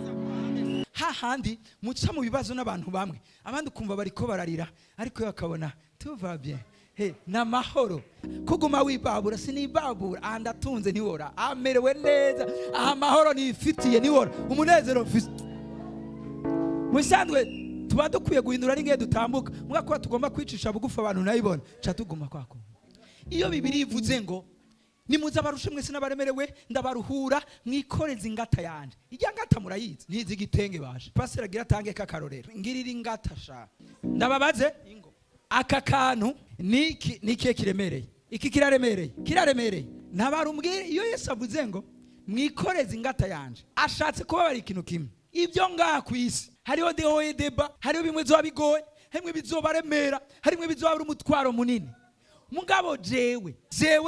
Hahandi muca mu bibazo n'abantu bamwe, abandi ukumva bariko bararira, ariko we bakabona tout va bien. He, ni amahoro. Kuguma wibabura, sinibabura. Aha ndatunze, ntiwora amerewe neza. Aha amahoro nifitiye, ntiwora umunezero mfise. Mu bisanzwe tuba dukwiye guhindura n'ingihe dutambuka, muga kuba tugomba kwicisha bugufi, abantu nayibona ca tuguma kwa kumwe. Iyo Bibiri ivuze ngo: "Nimuze abarushe mwese n'abaremerewe, ndabaruhura, mwikoreze ingata yanje." Ijya ngata murayizi, ntizi igitenge baje. Pastor agira atange kakarorero. Ngirira ingata sha, ndababaze ingo. Aka kantu niki? Nikiye kiremereye? Iki kiraremereye, kiraremereye. Ntabarumbwire. Iyo Yesu avuze ngo: "Mwikoreze ingata yanje," ashatse kubabara ikintu kimwe. Ibyo ngaha ku isi hariho dehoye deba, hariho bimwe bizoba bigoye, harimwe bizobaremera, harimwe bizoba ari umutwaro munini. Mugabo jewe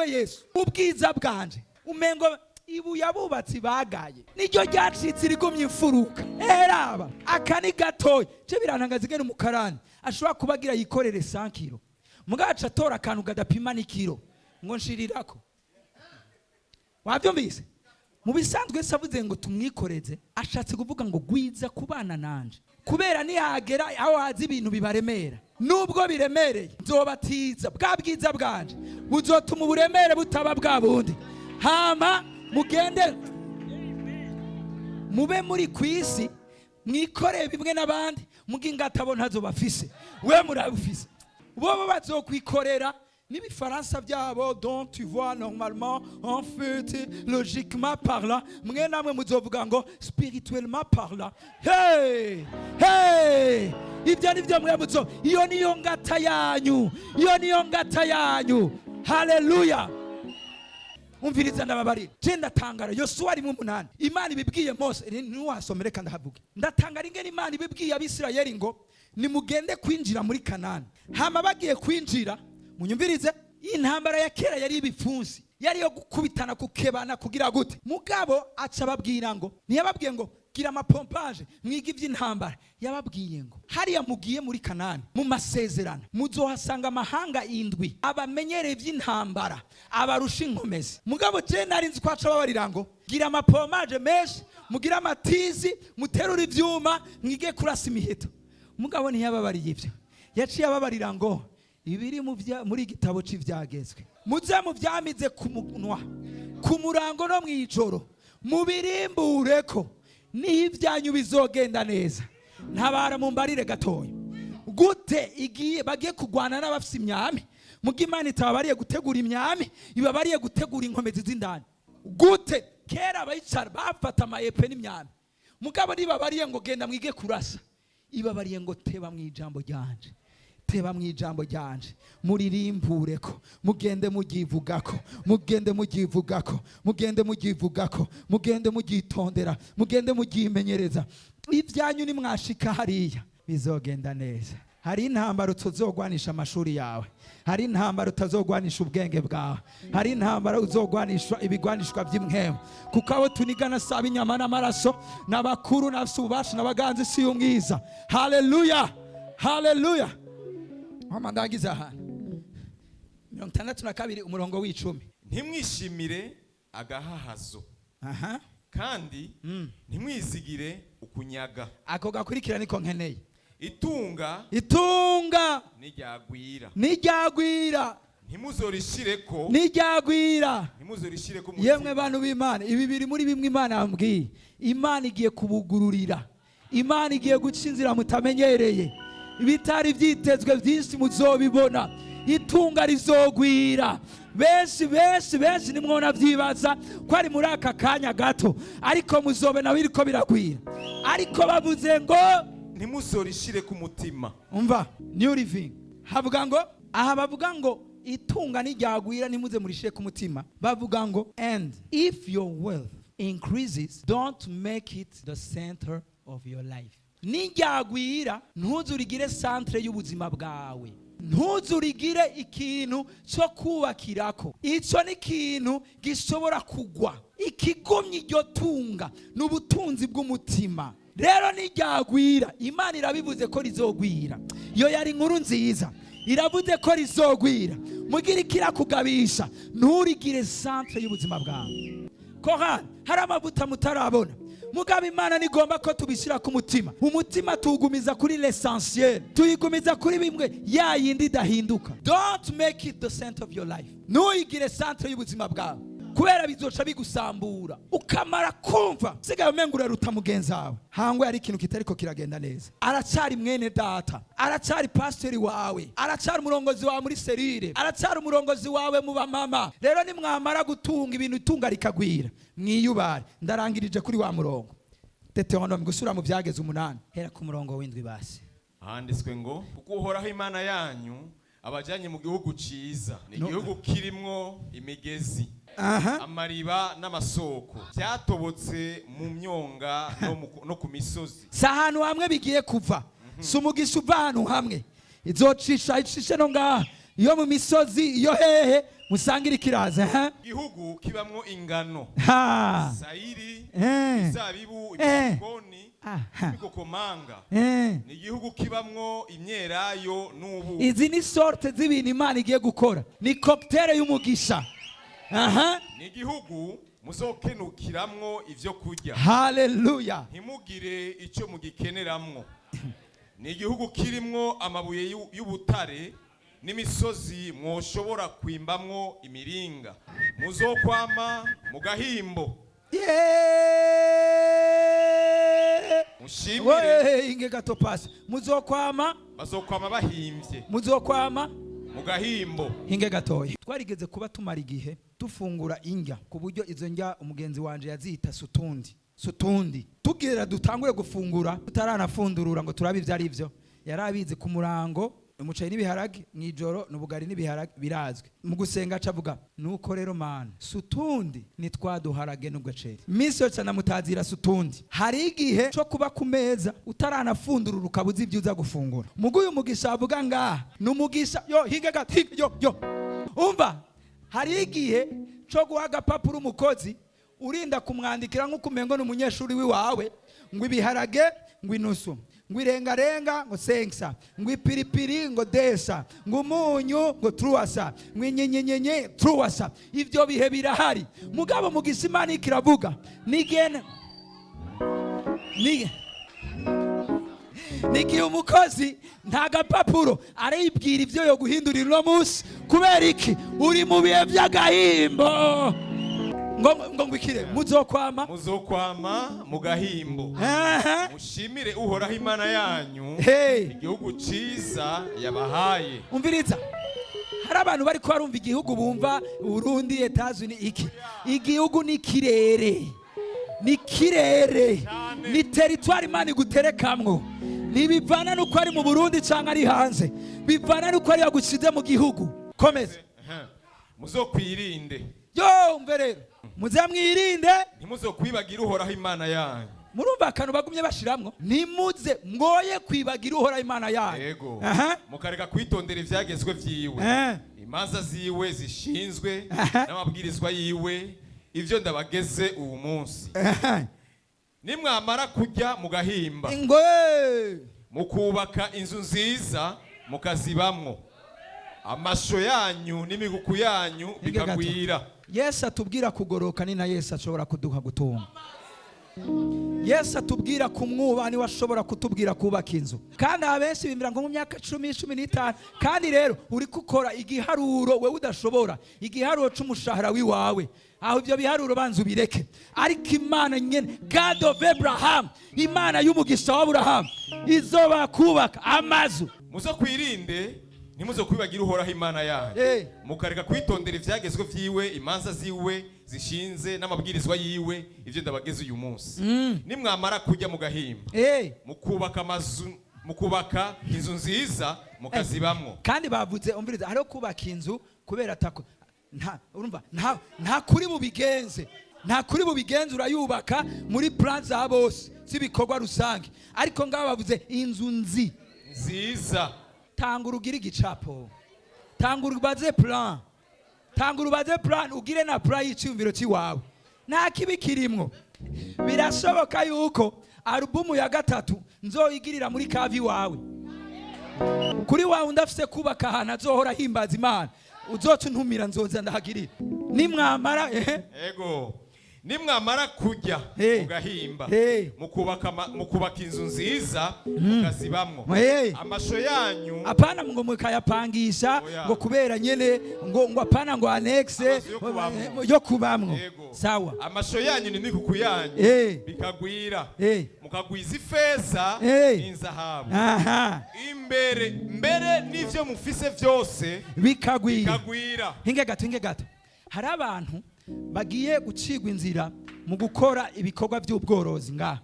Yesu, ubwiza bwanje, umengo ibuye abubatsi bagaye niryo ryacitse irigumye imfuruka. Eraba aka ni gatoya. Je birantangaza ingene umukarani ashobora kuba agira yikorere 100 kilo, mugabo aca atora akantu kadapima n'ikiro ngo nshirirako. Wabyumvise? Mu bisanzwe Yesu avuze ngo tumwikoreze, ashatse kuvuga ngo gwiza kubana nanje, kubera nihagera aho haza ibintu bibaremera, nubwo biremereye nzobatiza bwa bwiza bwanje, buzotuma uburemere butaba bwa bundi. Hama mugende mube muri ku isi, mwikoreye bimwe n'abandi, muga ingata bo ntazo bafise, we murabufise. Bobo bazokwikorera n'ibifaransa byabo, donc tu vois, normalement, en fait, logiquement parlant. Mwe namwe muzovuga ngo spirituellement parlant. Hey, hey, ibyo ni byo mwe muzo. Iyo niyo ngata yanyu, iyo niyo ngata yanyu. Haleluya! Umviriza, ndababarira. Je ndatangara Yosuwa 1:8, Imana ibibwiye Mose. Ntiwasomere kandi ahavuge. Ndatangara ingene Imana ibibwiye Abisirayeli ngo nimugende kwinjira muri Kanani. Hama bagiye kwinjira, munyumvirize, intambara ya kera yari ibipfunsi, yari yo gukubitana, kukebana, kugira gute. Mugabo aca ababwira ngo, ntiyababwiye ngo gira amapompaje, mwige iby'intambara. Yababwiye ngo hariya mugiye muri Kanani, mu masezerano, muzohasanga amahanga indwi abamenyereye iby'intambara, abarusha inkomezi. Mugabo je nari nzi ko aca babarira ngo gira amapompaje menshi, mugire amatizi, muterure ivyuma, mwige kurasa imiheto. Mugabo ntiyababariye ibyo. Yaciye ababarira ngo ibiri muri igitabo c'ivyagezwe muze muvyamize ku munwa, ku murango no mw'ijoro, mubirimbureko, niho ibyanyu bizogenda neza. Ntabara, mumbarire gatoya. Gute igiye bagiye kurwana n'abafise imyami, muga Imana itababariye gutegura imyami, ibabariye gutegura inkomezi z'indani? Gute kera abayicara bafata ama épées n'imyami, mugabo nibabariye ngo genda mwige kurasa, ibabariye ngo teba mu ijambo ryanje, teba mu ijambo ryanje, muririmbureko, mugende muryivugako, mugende muryivugako, mugende muryivugako, mugende muryitondera, mugende muryimenyereza, ibyanyu nimwashika hariya bizogenda neza. Hari intambara utazogwanisha amashuri yawe, hari intambara utazogwanisha ubwenge bwawe, hari intambara uzogwanishwa ibigwanishwa by'impwemu, kuko abo tunigana saba inyama n'amaraso, n'abakuru, n'abafise ububasha, n'abaganza isi y'umwiza. Haleluya, haleluya! Mama, ndagize ahantu 62 umurongo w'10. Ntimwishimire agahahazo, kandi ntimwizigire ukunyaga. Ako gakurikira niko nkeneye. Itunga Itunga niryagwira, niryagwira, ntimuzorishireko, niryagwira, ntimuzorishireko Yemwe umutima. bantu b'Imana, ibi biri muri bimwe Imana yambwiye. Imana igiye kubugururira, Imana igiye guca inzira mutamenyereye, ibitari byitezwe byinshi muzobibona. Itunga rizogwira benshi, benshi, benshi. Nimwona byibaza ko ari muri aka kanya gato, ariko muzobona biriko biragwira. Ariko bavuze ngo Ntimuzorishireko umutima. Umva, New Living havuga ngo, aha bavuga ngo itunga niryagwira ntimuze murishire ku mutima. Bavuga ngo: "And if your wealth increases, don't make it the center of your life." Niryagwira ntuzurigire centre y'ubuzima bwawe, ntuzurigire ikintu cyo kubakirako. Icyo ni ikintu gishobora kugwa. Ikigumye iryo tunga ni ubutunzi bw'umutima. Rero niryagwira, Imana irabivuze ko rizogwira. Iyo yari inkuru nziza. Iravuze ko rizogwira, mugira ikirakugabisha, nturigire centre y'ubuzima bwawe. Korani hari amavuta mutarabona, mugabo Imana nigomba ko tubishyira ku mutima. Umutima tuwugumiza kuri l'essentiel, tuyigumiza kuri bimwe, ya yindi idahinduka. Don't make it the center of your life. Ntuyigire centre y'ubuzima bwawe, kubera bizoca bigusambura, ukamara kumva sigaye umenga uraruta mugenzi wawe. Hangwe hari ikintu kitariko kiragenda neza. Aracyari mwene data, aracyari pasiteri wawe, aracyari umurongozi wawe muri cellule, aracyari umurongozi wawe mu bamama. Rero nimwamara gutunga ibintu, itunga rikagwira, mwiyubare. Ndarangirije kuri wa murongo, Deutéronome, gusubira mu Byageze 8, hera ku murongo w'7 basi. Handitswe ngo: "Kuko Uhoraho Imana yanyu abajyanye mu gihugu ciza, ni No. igihugu kirimwo imigezi, amariba n'amasoko byatobotse mu myonga no ku misozi." Si ahantu hamwe bigiye kuva, si umugisha uva ahantu hamwe. Izocisha icishe no ngaha, iyo mu misozi, iyo hehe musangira ikiraza, ha? Igihugu kibamwo ingano, sayiri, imizabibu, imikoni, imikokomanga. Ni igihugu kibamwo imyelayo n'ubuki. Izi ni sortes z'ibintu Imana igiye gukora, ni cocktail y'umugisha, aha. Ni igihugu muzokenukiramwo ivyo kurya, Haleluya. ntimugire icyo mugikeneramwo. Ni igihugu kirimwo amabuye y'ubutare n'imisozi mwoshobora kwimbamwo imiringa. Muzokwama mu gahimbo, mushimire. We, inge gato pasi, muzokwama. Bazokwama bahimbye. Muzokwama mu gahimbo. Hinge gatoya. Twarigeze kuba tumara igihe dufungura indya, ku buryo izo ndya umugenzi wanje yazita sutundi sutundi. Tugira dutangure gufungura, tutaranafundurura ngo turabe ibyo ari byo, yari abizi. Ku murango umuceri n'ibiharage, mu ijoro n'ubugari n'ibiharage, birazwi. Mu gusenga aca avuga: "Nuko rero Mana, sutundi nitwaduharage n'ugaceri." Iminsi yose anamutazira sutundi. Hari igihe cyo kuba ku meza utaranafundurura, ukaba uzi ibyo uza gufungura. Mugu uyu mugisha avuga ngaha ni umugisha yo hinge gato, hinge, yo yo umva. Hari igihe cyo guha agapapuro umukozi, urinda kumwandikira nk'uko umengo ni umunyeshuri w'iwawe, ngo ibiharage ngo inusu, ngo irengarenga ngo senkisa, ngo ipiripiri ngo desa, ngo umunyu ngo truwasa, ngo inyenyenyenye truwasa. Ibyo bihe birahari. Mugabo mugisha Imana kiravuga nigene ni nigihe umukozi nta gapapuro, aribwira ibyo yo guhindurira uno munsi. Kubera iki? Uri mu bihe by'agahimbo. Ngo ngwikire, muzokwama. Muzokwama mu gahimbo, mushimire Uhoraho Imana yanyu igihugu ciza yabahaye. Umviriza, hari abantu bari barumva igihugu, bumva Burundi, Etazuni, iki igihugu ni kirere, ni kirere, ni territoire Imana iguterekamwo. Ntibivana n'uko ari mu Burundi cyangwa ari hanze, bivana n'uko ari yagushyize mu gihugu. Komeza. Muzokwirinde. Yo, umve rero, muze mwirinde. Ntimuzokwibagira Uhoraho Imana yanyu. Murumva akantu bagumye bashiramwo: nimuze mwoye kwibagira Uhoraho Imana yanyu. Yego. Mukareka kwitondera ivyagezwe vyiwe, imanza ziwe zishinzwe, n'amabwirizwa yiwe, ivyo ndabageze uwu munsi. Nimwamara kurya mugahimba, Ngo mukubaka inzu nziza mukazibamwo, amasho yanyu n'imiguku yanyu Hinge gato. bikagwira. Yesu atubwira kugoroka, ni na Yesu ashobora kuduha gutunga. Yesu atubwira kumwubaha, niwe ashobora kutubwira kubaka inzu. Kandi abenshi bimira ngo mu myaka 10, 15. Kandi rero uri gukora igiharuro wewe udashobora, igiharuro c'umushahara w'iwawe. Aho ibyo biharuro banza ubireke. Ariko Imana nyene, God of Abraham, Imana y'umugisha wa Aburahamu, izoba kubaka amazu. Muzokwirinde, ntimuzokwibagira Uhoraho Imana yanyu, mukareka kwitondera ivyagezwe vyiwe, imanza ziwe zishinze n'amabwirizwa yiwe, ivyo ndabageze uyu munsi. Nimwamara kurya mugahimba, mukubaka amazu, mukubaka inzu nziza mukazibamwo. Kandi bavuze, umviriza, hariho kubaka inzu kubera atako nta, urumva, nta kuri bubigenze, nta kuri bubigenze. Urayubaka muri plan za bose z'ibikorwa rusange. Ariko ngaho bavuze inzu nzi nziza. Tanga urugire igicapo, tanga urubaze plan, tanga urubaze plan, ugire na plan y'icyumviro cy'iwawe. Nta kibi kirimwo. Birashoboka yuko alubumu ya gatatu nzoyigirira muri cave iwawe. Kuri wa wundi afise kubaka ahantu azohora ahimbaza Imana, uzoca untumira, nzoza ndahagirira. Nimwamara, ehe. Ego, nimwamara kurya mugahimba, mukubaka inzu nziza mukazibamwo, amasho yanyu Apana ngo mukayapangisha. Oya. Ngo kubera nyene ngo apana ngo annexe. Amazu yo kubamwo. Yo kubamwo. Yego. Sawa. Amasho yanyu n'imikuku yanyu bikagwira, mukagwiza ifeza n'inzahabu, imbere mbere n'ivyo mufise vyose bikagwira. Bikagwira. Hinge gato, hinge gato. Hari abantu bagiye gucigwa inzira mu gukora ibikorwa by'ubworozi ngaha.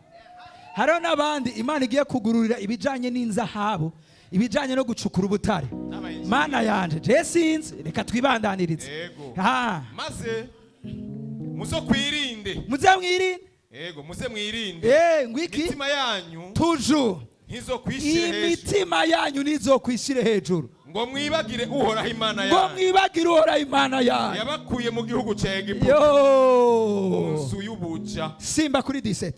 Hariho n'abandi Imana igiye kugururira ibijanye n'inzahabu, ibijanye no gucukura ubutare. Mana yanje, je sinzi, reka twibandanirize. Yego. Ha. Maze muzo kwirinde. Muze mwirinde. Yego, muze mwirinde. Ngwiki? Imitima yanyu Toujours. ntizo kwishire hejuru. Imitima yanyu nizokwishire hejuru. Ngo mwibagire Uhoraho Imana ngo yanyu, mwibagire Uhoraho Imana yanyu, yabakuye mu gihugu ca Egiputa, mu yo nzu y'ubuja. Simba kuri 17.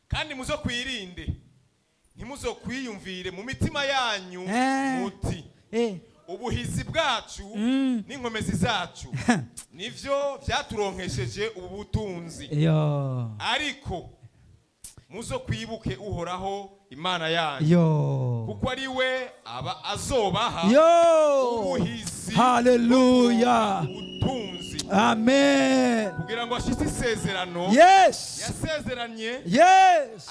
Kandi muzo kwirinde, ntimuzokwiyumvire mu mitima yanyu muti: "Ubuhizi bwacu n'inkomezi zacu nivyo vyaturonkesheje ubu butunzi." Yo. Ariko muzo kwibuke Uhoraho Imana yanyu, kuko ari we aba azobaha ubuhizi, Haleluya. ubutunzi, Amen. kugira ngo ashitse isezerano yasezeranye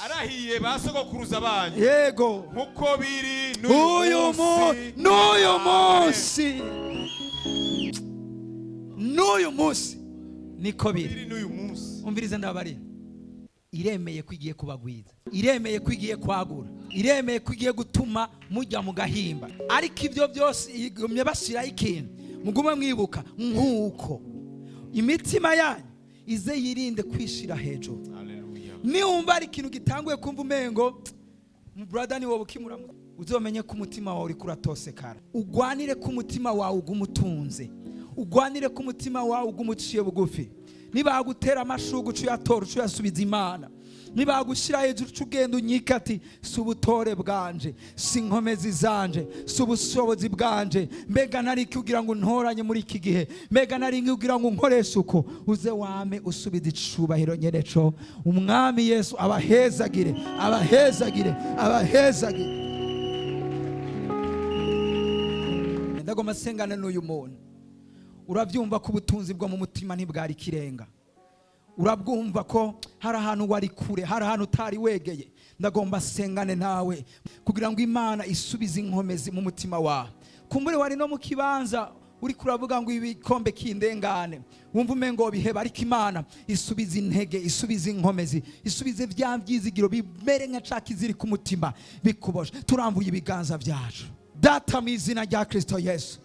arahiye ba sogokuruza banyu, nk'uko biri uyu n'uyu munsi, n'uyu Amen. munsi, n'uyu munsi niko biri. Biri n'uyu munsi. Umvirize, ndabarira: iremeye ko igiye kubagwiza, iremeye ko igiye kwagura, iremeye ko igiye gutuma mujya mu gahimba. Ariko ibyo byose igumye bashyiraho ikintu mugume mwibuka, nk'uko imitima yanyu ize yirinde kwishira hejuru. Haleluya. Niwumva ari ikintu gitanguye kumva umengo brother ni wowe ukimura, uzomenye ko umutima wawe uriko uratosekara. Ugwanire ko umutima wawe uguma utunze, ugwanire ko umutima wawe uguma uciye bugufi. Nibagutera amashurwe, uca uyatora, uca uyasubiza Imana. Nibagushyira hejuru, uca ugenda unyika ati: "Si ubutore bwanje, si inkomezi zanje, si ubushobozi bwanje. Mbega nari kugira ngo untoranye muri iki gihe? Mbega nari kugira ngo unkoreshe uko?" Uze wame usubiza icubahiro nyereco. Umwami Yesu abahezagire, abahezagire, abahezagire. Ndagomba sengana n'uyu muntu. Urabyumva ko ubutunzi bwo mu mutima ntibwari ikirenga. Urabwumva ko hari ahantu wari kure, hari ahantu utari wegeye. Ndagomba sengane nawe kugira ngo Imana isubize inkomezi mu mutima wawe. Kumbure wari no mu kibanza uri kuravuga ngo ibikombe kindengane, wumva umengo biheba, ariko Imana isubize intege, isubize inkomezi, isubize bya byizigiro bimere nka ca kiziri ku mutima bikuboshe. Turambuye ibiganza byacu. Data, mu izina rya Kristo Yesu,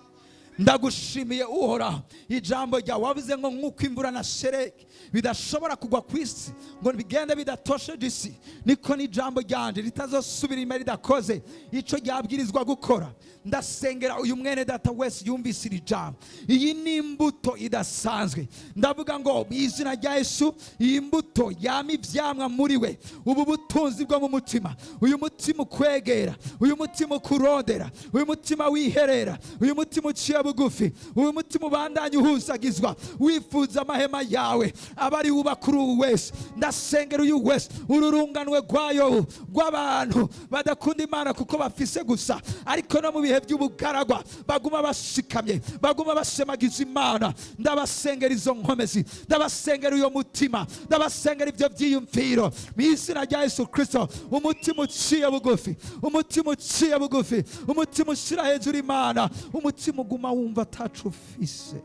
ndagushimiye Uhoraho ijambo ryawe wavuze ngo nk'uko imvura na shereki bidashobora kugwa ku isi ngo bigende bidatosheje isi, niko n'ijambo ryanje ritazosubira inyuma ridakoze icyo ryabwirizwa gukora. Ndasengera uyu mwene data wese yumvise iri jambo. Iyi ni imbuto idasanzwe. Ndavuga ngo mu izina rya Yesu, iyi mbuto yama ivyamwa muri we. Ubu butunzi bwo mu mutima, uyu mutima ukwegera, uyu mutima ukurondera, uyu mutima wiherera, uyu mutima uciye bugufi, uyu mutima ubandanya uhuzagizwa, wifuza amahema yawe, aba ari wuba kuri ubu wese. Ndasengera uyu wese, ururunganwe rwayo rw'abantu badakunda Imana kuko bafise gusa, ariko no mu bihe by'ubugaragwa baguma bashikamye, baguma bashemagiza Imana. Ndabasengera izo nkomezi, ndabasengera uyo mutima, ndabasengera ibyo byiyumviro mu izina rya Yesu Kristo. Umutima uciye bugufi, umutima uciye bugufi, umutima ushyira hejuru Imana, umutima uguma wumva atacu ufise,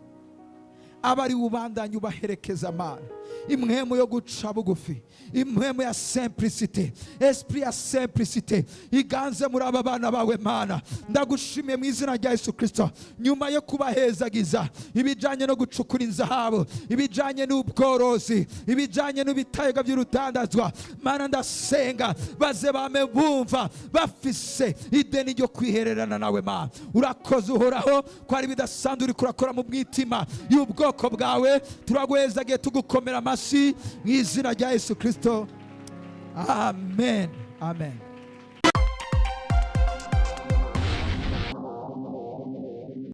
aba ari ubandanya ubaherekeza. Amana impwemu yo guca bugufi, impwemu ya simplicité, esprit ya simplicité iganze muri aba bana bawe. Mana, ndagushimiye mu izina rya Yesu Kristo. Nyuma yo kubahezagiza ibijanye no gucukura inzahabu, ibijanye n'ubworozi, ibijanye n'ibitega by'urudandazwa, Mana, ndasenga baze bame bumva bafise ideni ryo kwihererana nawe. Mana, urakoze Uhoraho ko ari bidasanzwe uriko urakora mu mwitima y'ubwoko bwawe. Turaguhezagiye, tugukomera amashyi mu izina rya Yesu Kristo. Amen, amen.